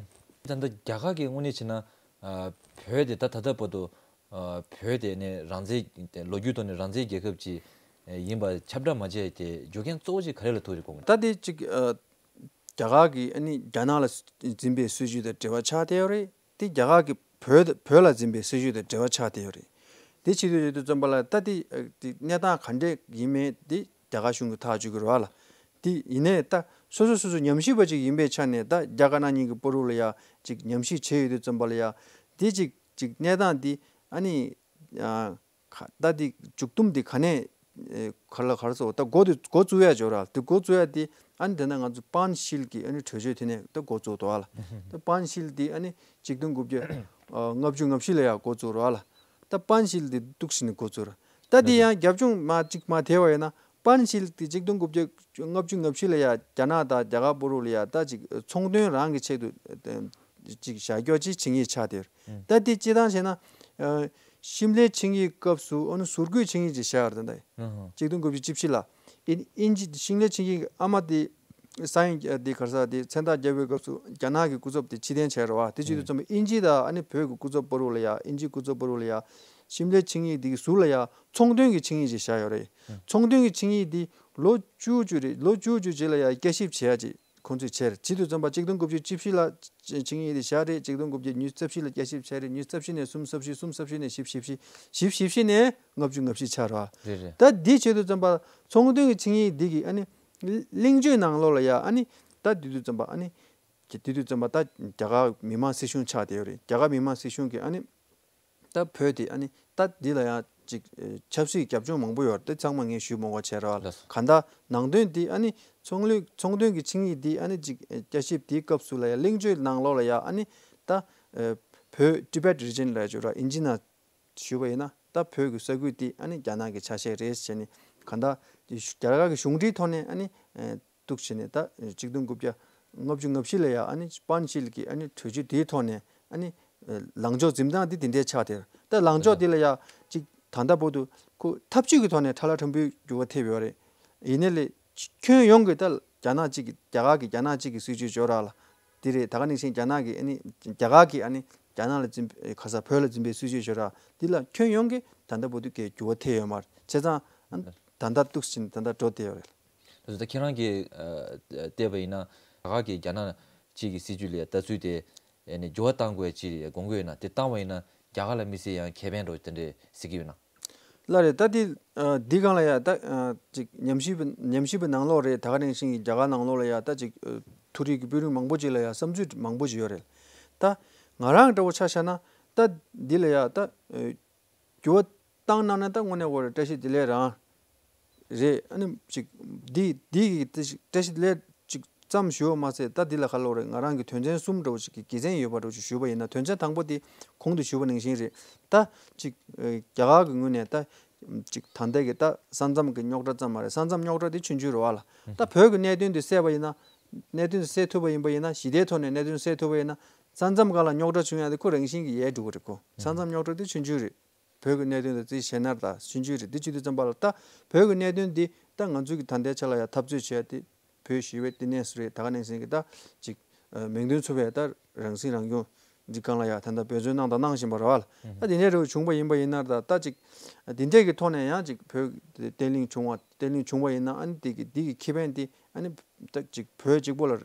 ད། ད་ལྟ་རྒྱ་གར་གྱི་དངོས་གནས་བྱས་ན། ཨ། བོད་དེ་ད་ད་ལྟ་བར་དུ། ཨ། བོད་དེ་ནི་རང་བཙན། ལོ་རྒྱུས་ཐོག་ནས་རང་བཙན་རྒྱལ་ཁབ་ཅིག་ཡིན་པ་ཁྱབ་བསྒྲགས་མ་བྱས་ཏེ་རྒྱུ་རྐྱེན་གཙོ་བོ་ཅིག་ག་རེ་ལ་ཐུག་རེད་དགོངས་ཀྱི། ད་དེ་ཅིག་ཨ། རྒྱ་གར་གྱིས་ཨ་ནི་རྒྱ་ནག་ལ་འཛིན་པའི་སྲིད་བྱུས་དང་འབྲེལ་བ་ཆགས་བསྡད་ཡོད་རེད། དེ་རྒྱ་གར་གྱིས་བོད་བོད་ལ་འཛིན་པའི་སྲིད་བྱུས་དང་འབྲེལ་བ་ཆགས་བསྡད་ཡོད་རེད། དེ་བྱེད་དུས་ཡོད་དུས་ཙམ་པ་ལ་ད་དེ་ཨ། དེ་གནས་སྟངས་ག་འདྲས་ཡིན་མིན་དེ་རྒྱ་གར་གཞུང་གིས་ཐག་གཅོད་ཀྱི་རེད་བ་ལ། དེ་ཡིན་ནའི་ད་སོ་སོ་སོ་སོ་ཉམས་ཞིབ་པ་ཅིག་ཡིན་པའི་ཆ་ནས་ད་རྒྱ་དཀར་ནག་གཉིས་ཀྱི་བར་དུ་ལ་ཡ་ཅིག་ཉམས་ཞིབ་བྱས་ཡོད་དུས་ཙམ་པ་ལ་ཡ། དེ་ཅིག་ཅིག་གནས་སྟངས་དེ་ཨ་ནི་ཨ། ཁ་ད་དེ་མཇུག་སྡོམ་དེ་ག་ནས་ཨེ། ག་ལ་ག་རེ་ཟེར། ད་འགོ་དེ་འགོ་བཙུགས་ཡ་འབྱོར་ར། དེ་འགོ་བཙུགས་ཡ་དེ་ཨ་ནི་དེ་ན་ང་ཚོ་པན་ཤིལ་གྱི་ཨ་ནི་གྲོས་ཆོད་དེ་ནས་ད་འགོ་བཙུགས་འདུག་བ་ལ། ད་པན་ཤིལ་དེ་ཨ་ནི་གཅིག་སྟོང་དགུ་བརྒྱ་ཨ། ལྔ་བཅུ་ང་བཞི་ལ་ཡ་འགོ་བཙུགས་ར་བ་ལ། ད་པན་ཤིལ་དེ་འདུག་སེ་ནས་འགོ་བཙུགས་ར། ད་དེ་ཡང་རྒྱབ་ལྗོངས་མར་གཅིག་མར་དེད་པ་ཡིན་ན། པན་ཤིལ་དེ་གཅིག་སྟོང་དགུ་བརྒྱ་ལྔ་བཅུ་ང་བཞི་ལ་ཡ་རྒྱ་ནག་དང་རྒྱ་གར་བར་དུ་ལ་ཡ་ད་ཅིག་ཚོང་དོན་རང་གི་ཆེད་དུ་ཅིག་བཞག་རྒྱུ་ཅིག་བྱེད་མཁན་ཆགས་བསྡད་ཡོད་རེད། ད་དེ་སྤྱིར་བཏང་བྱས་ན། ཨ། ཤིམ་ལའི་ཆིངས་ཡིག་སྐབས་སུ་ཨ་ནི་ཟུར་བཀོད་ཆིངས་ཡིག་ཅིག་བཞག་ཡོད་རེད་ད། ཨ་ཧ། གཅིག་སྟོང་དགུ་བརྒྱ་བཅུ་བཞི་ལ། དབྱིན་དབྱིན་ཇི་ཤིང་ལེ་ཆིང་གི་ཨ་མ་དེ་ས་ཡོམ་དེ་ག་རེ་ཟེར་དེ་མཚན་རྟགས་བརྒྱབ་པའི་སྐབས་སུ་རྒྱ་ནག་གི་སྐུ་ཚབ་དེ་ཕྱིར་འཐེན་བྱས་རེད་བ། དེ་བྱེད་དུས་ཙམ་པ་དབྱིན་ཇི་དང་ཨ་ནི་བོད་ཀྱི་སྐུ་ཚབ་བར་དུ་ལ་ཡ། དབྱིན་ཇིའི་སྐུ་ཚབ་བར་དུ་ལ་ཡ། ཤིམ་ལེ་ཆིང་ཡིག་དེ་གི་ཟུར་ལ་ཡ་ཚོང་དོན་གྱི་ཆིང་ཡིག་ཅིག་བཞག་ཡོད་རེད། ཚོང་དོན་གྱི་ཆིང་ཡིག་དེ་ལོ་བཅུ་བཅུ་རེད། ལོ་བཅུ་བཅུ་རྗེས་ལ་ཡ་བསྐྱར་ཞིབ་བྱེད་ཡ་ཅིག་ཁོང་ཚོས་བྱས་རེད། བྱེད་དུས་ཙམ་པ་གཅིག་སྟོང་དགུ་བརྒྱ་བཅུ་བཞི་ལ་ཆིང་ཡིག་དེ་བཞག་རེད། གཅིག་སྟོང་དགུ་བརྒྱ་ཉི་ཤུ་རྩ་བཞི་ལ་བསྐྱར་ཞིབ་བྱས་རེད། ཉི་ཤུ་རྩ་བཞི་ནས་གསུམ་རྩ་བཞི། གསུམ་རྩ་བཞི་ནས་བཞི་བཅུ་ཞེ་བཞི། བཞི་བཅུ་ཞེ་བཞི་ནས་ལྔ་བཅུ་ང་བཞི་ཆགས་རེད་བ། རེད་རེད། ད་འདི་བྱེད་དུས་ཙམ་པ་ཚོང་དོན་གྱི་ཆིངས་ཡིག་འདི་གི་ཨ་ནི་གླེང་བརྗོད་ནང་ལོགས་ལ་ཡ་ཨ་ནི་ད་དེ་དུས་ཙམ་པ་ཨ་ནི་དེ་དུས་ཙམ་པ་ད་རྒྱ་གར་མི་དམངས་སྲིད་གཞུང་ཆགས་བསྡད་ཡོད་རེད། རྒྱ་གར་མི་དམངས་སྲིད་གཞུང་གི་ཨ་ནི་ད་བོད་དེ་ཨ་ནི་ད་འདི་ལ་ཡང་ཅིག་ཨེ། ཆབ་སྲིད་རྒྱབ་ལྗོངས་མང་པོ་ཡོད་རེད། དེ་ཚང་མ་ངས་ཞུ་མི་དགོས་བྱས་རེད་བ། ལགས་སོ། གང་ལྟར་ནང་དོན་འདི་ཨ་ནི་ཚོང་ལུགས་ཚོང་དོན་གྱི་ཆིངས་ཡིག་འདི་ཨ་ནི་ཅིག་ཨེ། བསྐྱར་ཞིབ་འདིའི་སྐབས་སུ་ལ་ཡ་གླེང་བརྗོད་ནང་ལོགས་ལ་ཡ་ཨ་ནི་ད་ཨེ། བོད་ཊི་བེཊ་རི་ཇན་ལབ་ཡ་ཅིག་ཡོད་རེད་བ། ཨིན་ཇི་ནང་ཞུས་པ་ཡིན་ན་ད་བོད་ཀྱི་ས་ཁུལ་འདི་ཨ་ནི་རྒྱ་ནག་གི་ཆ་ཤས་རེད་ཟེར་ནས། གང་ལྟར་རྒྱ་གར་གྱི་གཞུང་འབྲེལ་ཐོག་ནས་ཨ་ནི་ཨེ། འདུག་བྱས་ནས་ད་གཅིག་སྟོང་དགུ་བརྒྱ་ལྔ་བཅུ་ང་བཞི་ལ་ཡ་ཨ་ནི་པན་ཤིལ་གྱི་ཨ་ནི་གྲོས་ཆོད་དེའི་ཐོག་ནས་ཨ་ནི་ལངས་ཕྱོགས་འཛིན་སྟངས་དེ་དེ་འདྲའི་ཆགས་བསྡད་རེད། ད་ལངས་ཕྱོགས་དེ་ལ་ཡ་ཅིག་ད་ལྟ་བར་དུ་ཁོ་ཐབས་ཇུས་ཀྱི་ཐོག་ནས་ཁྲ་ལ་ཁྲ་འབུའི་འགྱུར་བ་ཐེབས་ཡོད་རེད། ཡིན་ནའི་ལས་ཁྱོན་ཡོངས་ཀྱི་ད་རྒྱ་ནག་གཅིག་གི་རྒྱ་གར་གྱི་རྒྱ་ནག་གཅིག་གི་སྲིད་བྱུས་ཅིག་ཡོད་རེད་ལ། དེ་རེད། ད་ག་ནང་བཞིན་རྒྱ་ནག་གི་ཨ་ནི་རྒྱ་གར་གྱི་ཨ་ནི་རྒྱ་ནག་ལ་འཛིན་པའི་ག་རེ་ཟེར་བོད་ལ་འཛིན་པའི་སྲིད་བྱུས་ཅིག་ཡོད་རེད། དེ་ལ་ཁྱོན་ཡོངས་ཀྱི་ད་ལྟ་བར་དུ་གའི་འགྱུར་བ་ཐེབས་ཡོད་མ་རེད། བྱས་ཙང་ཨ་ནི་ད་ལྟ་འདུག་བྱས་ནས་ད་ལྟ་འགྲོ་བསྡད་ཡོད་རེད། ད་ཁྱེད་རང་གིས་ཨ་བལྟས་པ་ཡིན་ན་རྒྱ་གར་གྱིས་རྒྱ་ནག་གཅིག་གི་སྲིད་བྱུས་ལ་ལྟ་ཚུལ་དེ་ཨེ་ནས་འགྱུར་བ་གཏང་དགོས་ཅེས་དགོངས་ཀྱི་ཡོད་ན། དེ་བཏང་བ་ཡིན་ན་རྒྱ་གར་ལ་དམིགས་བསལ་ཡང་ཁེ་ཕན་འདྲ་བོ་དེ་འདྲས་གཟིགས་ཀྱི་ཡོད་ན། ལགས་རེད། ད་དེ་ཨ་འདི་སྒང་ལ་ཡ་ད་ཨ་ཅིག་ཉམས་ཞིབ་ཉམས་ཞིབ་པའི་ནང་ལོགས་རེད། ད་ག་ནང་བཞིན་གྱི་རྒྱ་གར་ནང་ལོགས་ལ་ཡ་ད་ཅིག་ཨ་མཐོ་རིམ་གྱི་དཔོན་རིགས་མང་པོ་ཅིག་ལ་ཡ་བསམ་ཚུལ་མང་པོ་ཅིག་ཡོད་རེད། ད་ང་རང་འདྲ་བོ་ཆ་བཞག་ན་ད་འདི་ལ་ཡ་ད་ཨ་འགྱུར་བ་བཏང་གནང་ན་ད་དངོས་གནས་ཁོ་རང་བཀྲ་ཤིས་བདེ་ལེགས་རང་རེད། ཨ་ནི་ཅིག་འདི་འདི་གི་བཀྲ་ཤིས་བདེ་ལེགས་ཅིག་ཙམ་ཞུ་བ་མ་ཟད། ད་འདི་ལ་ག་ལབ་རེད། ང་རང་གི་དོན་ཚན་གསུམ་འདྲ་བོ་ཅིག་གི་དགེ་མཚན་ཡོད་པ་འདྲ་བོ་ཅིག་ཞུས་པ་ཡིན་ན། དོན་ཚན་དང་པོ་དེ་གོང་དུ་ཞུས་པ་ནང་བཞིན་རེད། ད་ཅིག་ཨ་རྒྱ་གར་གི་ངོས་ནས་ད་ཅིག་ད་ལྟ་གི་ད་ས་མཚམས་ཀྱི་རྙོག་དྲ་ཙམ་མ་རེད། ས་མཚམས་རྙོག་དྲ་དེ་ཆུང་ཆུང་རེད་བ་ལ། ད་བོད་ཀྱི་གནད་དོན་དེ་སེལ་བ་ཡིན་ན། གནད་དོན་དེ་སེལ་ཐུབ་པ་ཡིན་པ་ཡིན་ན། ཞི་བདེའི་ཐོག་ནས་གནད་དོན་སེལ་ཐུབ་པ་ཡིན་ན། ས་མཚམས་སྒང་ལ་རྙོག་དྲ་བྱུང་ཡ་དེ་ཁོ་རང་བཞིན་གྱིས་ཡལ་འགྲོ་གི་རེད་ཁོ། ས་མཚམས་རྙོག་དྲ་དེ་ཆུང་ཆུང་རེད། བོད་ཀྱི་གནད་དོན་དང་རྩིས་བྱས་ན་ད་ཆུང་ཆུང་རེད། འདི་བྱེད་དུས་ཙམ་པ་ལ་ད་བོད་ཀྱི་གནད་དོན་འདི་ད་ང་ཚོ་གི་ད་ལྟའི་ཆ་ལ་ཡ་འཐབ་རྩོད་བྱས་ཏེ་བོད་ཞི་བའི་བསྟི་གནས་སུ་རེད། ད་ག་ནང་བཞིན་གྱི་ད་ཅིག་ ཨ་མིང་དོན་མཚུངས་པའི་ད་རང་སྲིད་རང་སྐྱོང་འདི་སྒང་ལ་ཡ་ད་ལྟ་འབད་བརྩོན་གནང་དང་གནང་བཞིན་པ་རེད་བ། ད་དེ་འདྲའི་རེ་བ་བྱུང་པ་ཡིན་པ་ཡིན་ན་ད་ད་ཅིག་དེ་འདྲའི་གི་ཐོག་ནས་ཡང་ཅིག་བོད་བརྟན་ལྷིང་བྱུང་བ་བརྟན་ལྷིང་བྱུང་བ་ཡིན་ན་ཨ་ནི་དེ་གི་དེ་གི་ཁེ་ཕན་དེ་ཨ་ནི་ད་ཅིག་བོད་གཅིག་པོ་ལ་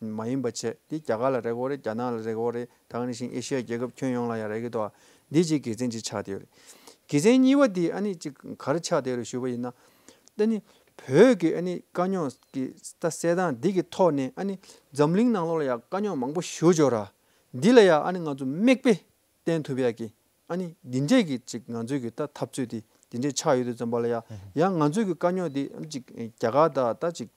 མ་ཡིན་པ་བྱས་དེ་རྒྱ་གར་ལ་རེ་དགོས་རེད། རྒྱ་ནག་ལ་རེ་དགོས་རེད། ད་ག་ནང་བཞིན་ཨེ་ཤི་ཡ་རྒྱལ་ཁབ་ཁྱོན་ཡོངས་ལ་ཡང་རེ་གི་འདུག་འདི་གཅིག་དགེ་མཚན་གཅིག་ཆགས་བསྡད་ཡོད་རེད། དགེ་མཚན་གཉིས་པ་འདི་ཨ་ནི་གཅིག་ག་རེ་ཆགས་བསྡད་ཡོད་རེད་ཞུས་པ་ཡིན་ན། ད་ནི་བོད་ཀྱི་ཨ་ནི་དཀའ་རྙོག་གི་ད་སེལ་སྟངས་འདི་གི་ཐོག་ནས་ཨ་ནི་འཛམ་གླིང་ནང་ལོགས་ལ་ཡང་དཀའ་རྙོག་མང་པོ་ཞེ་པོ་ཅིག་ཡོད་ར། འདི་ལ་ཡང་ཨ་ནི་ང་ཚོ་མིག་དཔེ་བསྟན་ཐུབ་ཡག་གི་ཨ་ནི་འདི་འདྲས་ཀྱི་ཅིག་ང་ཚོའི་གི་ད་འཐབ་རྩོད་དེ་འདི་འདྲས་ཆགས་ཡོད་དུས་ཙམ་པ་ལ་ཡང་ཡང་ང་ཚོའི་གི་དཀའ་རྙོག་དེ་ཨ་ནི་ཅིག་རྒྱ་གར་དང་ད་ཅིག་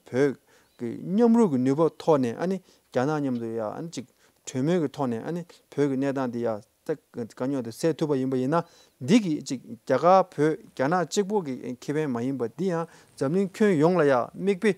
བོད་ཀྱི་མཉམ་རུབ་ཀྱི་ནུས་པ་ཐོག་ནས་ཨ་ནི་རྒྱ་ནག་མཉམ་དུ་ཡང་ཨ་ནི་ཅིག་གྲོས་མོལ་གྱི་ཐོག་ནས་ཨ་ནི་བོད་ཀྱི་གནས་སྟངས་དེ་ཡང་ད་དཀའ་རྙོག་དེ་སེལ་ཐུབ་པ་ཡིན་པ་ཡིན་ན་འདི་གི་ཅིག་རྒྱ་གར་བོད་རྒྱ་ནག་གཅིག་པོ་གི་ཁེ་ཕན་མ་ཡིན་པ་འདི་ཡང་འཛམ་གླིང་ཁྱོན་ཡོངས་ལ་ཡང་མིག་དཔེ་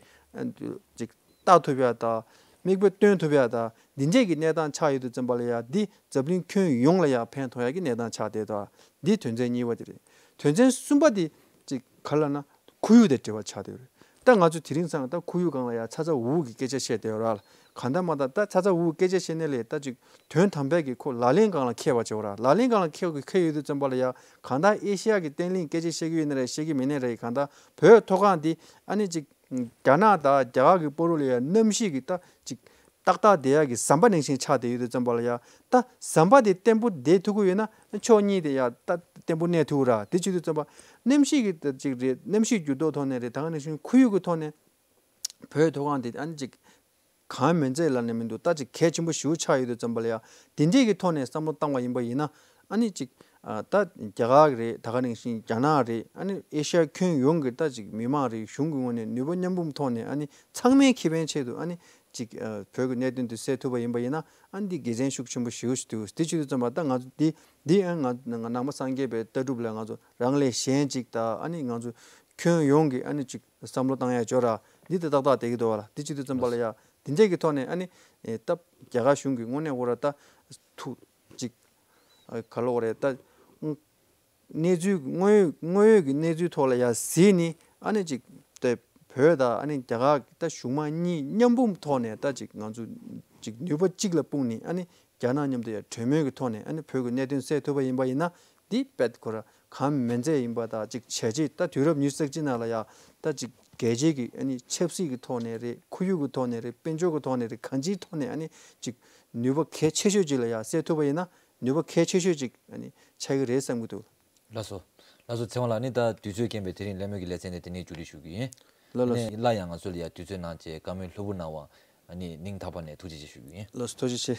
ཅིག་ལྟ་ཐུབ་ཡ་དང་མིག་དཔེ་སྟོན་ཐུབ་ཡ་དང་འདི་འདྲས་ཀྱི་གནས་སྟངས་ཆགས་ཡོད་དུས་ཙམ་པ་ལ་ཡང་འདི་འཛམ་གླིང་ཁྱོན་ཡོངས་ལ་ཡང་ཕན་ཐོགས་ཡ་གི་གནས་སྟངས་ཆགས་བསྡད་དང་འདི་དོན་ཚན་གཉིས་པ་དེ་རེད། དོན་ཚན་གསུམ་པ་དེ་ཅིག་ག་ལ་ན་ཁོར་ཡུག་དང་འབྲེལ་བ་ཆགས་བསྡད་ཡོད་རེད། ད་ང་ཚོ་དེ་རིང་སང་ད་ཁོར་ཡུག་སྒང་ལ་ཡང་ཚ་ཚ་འུར་འུར་གྱི་སྐད་ཆ་བཤད་བསྡད་ཡོད་ར། གང་ལྟར་མ་ལྟར་ད་ཚ་ཚ་འུར་འུར་སྐད་ཆ་བཤད་ནས་ལས་ད་ཅིག་དོན་དམ་པའི་གི་ཁོ་ལག་ལེན་སྒང་ལ་འཁེལ་བ་བྱེད་དགོས་ར། ལག་ལེན་སྒང་ལ་འཁེལ་གི་འཁེལ་ཡོད་དུས་ཙམ་པ་ལ་ཡང་གང་ལྟར་ཨེ་ཤི་ཡ་གི་བརྟན་ལྷིང་སྐད་ཆ་བཤད་གི་ཡོད་ན་རེད་བཤད་གི་མེད་ན་རེད། གང་ལྟར་བོད་མཐོ་སྒང་འདི་ཨ་ནི་ཅིག་རྒྱ་ནག་དང་རྒྱ་གར་གི་བར་དུ་ལ་ཡང་གནམ་གཤིས་གི་ད་ཅིག་ཏག་ཏག་བསྡད་ཡག་གི་ཟམ་པ་ནང་བཞིན་ཆགས་བསྡད་ཡོད་དུས་ཙམ་པ་ལ་ཡང་ད་ཟམ་པ་དེ་བརྟན་པོ་བསྡད་ཐུབ་ཀྱི་ཡོད་ན་ཕྱོགས་གཉིས་དེ་ཡང་ད་བརྟན་པོ་གནས་ཐུབ་ར། དེ་བྱེད་དུས་ཙམ་པ་གནམ་གཤིས་ཀྱི་ད་ཅིག་རེད། གནམ་གཤིས་འགྱུར་ལྡོག་ཐོག་ནས་རེད། ད་ག་ནང་བཞིན་ཁོར་ཡུག་གི་ཐོག་ནས་བོད་མཐོ་སྒང་དེ་ཨ་ནི་ཅིག་གང་མིན་ཚད་ལ་ནས་མི་འདུག་ད་ཅིག་གལ་ཆེན་པོ་ཞེ་པོ་ཆགས་ཡོད་དུས་ཙམ་པ་ལ་ཡང་དེ་འདྲས་ཀྱི་ཐོག་ནས་བསམ་བློ་བཏང་བ་ཡིན་པ་ཡིན་ན་ཨ་ནི་ཅིག་ཨ་ད་རྒྱ་གར་རེད། ད་ག་ནང་བཞིན་རྒྱ་ནག་རེད། ཨ་ནི་ཨེ་ཤ་ཡ་ཁྱོན་ཡོངས་ཀྱི་ད་ཅིག་མི་མང་རེད། གཞུང་གི་ངོས་ནས་ནུས་པ་མཉམ་སྤུངས་ཐོག་ནས་ཨ་ནི་ཚང་མའི་ཁེ་ཕན་ཆེད་དུ་ཨ་ནི་ཅིག་ཨ་བོད་ཀྱི་གནད་དོན་དེ་སེལ་ཐུབ་པ་ཡིན་པ་ཡིན་ན་ཨ་ནི་འདི་དགེ་མཚན་ཤུགས་ཆེན་པོ་ཞེ་པོ་ཞིག་འདུག་དེ་བྱེད་དུས་ཙམ་པ་ད་ང་ཚོ་འདི་འདི་ཨ་ང་ང་ནང་པ་སངས་རྒྱས་པའི་ལྟ་གྲུབ་ལ་ང་ཚོ་རང་ལས་གཞན་གཅིག་ད་ཨ་ནི་ང་ཚོ་ཁྱོན་ཡོངས་ཀྱི་ཨ་ནི་ཅིག་བསམ་བློ་བཏང་ཡ་ཅོ་ར་འདི་ད་ཏག་ཏག་བསྡད་ཀྱི་འདུག་བ་ལ། འདི་བྱེད་དུས་ཙམ་པ་ལ་ཡ་དེ་འདྲས་ཀྱི་ཐོག་ནས་ཨ་ནི་ཨེ་ད་རྒྱ་གར་གཞུང་གི་དངོས་གནས་ཁོ་ར་ད་ཐུགས་ཅིག་ཨ་ག་ལོ་རེད་ད། གནས་ཚུལ་དངོས་ཡོད་དངོས་ཡོད་ཀྱི་གནས་ཚུལ་ཐོག་ལ་ཡ་གཟིགས་ནི་ཨ་ནི་ཅིག་ད་བོད་དང་ཨ་ནི་རྒྱ་གར་ད་གཞུང་མང་གཉིས་མཉམ་སྤུངས་ཐོག་ནས་ད་ཅིག་ང་ཚོ་ཅིག་ནུས་པ་གཅིག་ལ་སྤུངས་ནི་ཨ་ནི་རྒྱ་ནག་མཉམ་དུ་ཡ་གྲོས་མོལ་གྱི་ཐོག་ནས་ཨ་ནི་བོད་ཀྱི་གནད་དོན་སེལ་ཐུབ་པ་ཡིན་པ་ཡིན་ན་འདི་དཔེ་ཁོ་ར་གང་མིན་ཚད་ཡིན་པ་དང་ཅིག་བྱས་རྗེས་ད་དུས་རབས་ཉི་ཤུ་རྩ་གཅིག་ནང་ལ་ཡ་ད་ཅིག་རྒྱལ་སྤྱིའི་གི་ཨ་ནི་ཆབ་སྲིད་ཀྱི་ཐོག་ནས་རེད། ཁོར་ཡུག་གི་ཐོག་ནས་རེད། དཔལ་འབྱོར་གྱི་ཐོག་ནས་རེད། གང་ཅིའི་ཐོག་ནས་ཨ་ནི་ཅིག་ནུས་པ་གལ་ཆེ་ཤོས་ཅིག་ལ་ཡ་སེལ་ཐུབ་པ་ཡིན་ན་ནུས་པ་གལ་ཆེ་ཤོས་ཅིག་ཨ་ནི་ཆགས་ཀྱི་རེད་བསམ་གྱི་འདུག་ལགས་སོ། ལགས་སོ། ཚེ་དབང་ལགས་ནི་ད་དུས་ཚོད་རྐྱེན་པས་དེ་རིང་གླེང་མོལ་གྱི་ལེ་ཚན་ནས་དེ་ནས་མཇུག་སྒྲིལ་ཞུ་གི་ཡིན། ལགས་ལགས་ནི་སླར་ཡང་ང་ཚོ་ལ་ཡ་དུས་ཚོད་གནང་བྱས་བཀའ་མོལ་ལྷུག་པོ་གནང་བ་ཨ་ནི་སྙིང་ཐག་པ་ནས་ཐུགས་རྗེ་ཆེ་ཞུ་གི་ཡིན། ལགས་སོ་ཐུགས་རྗེ་ཆེ།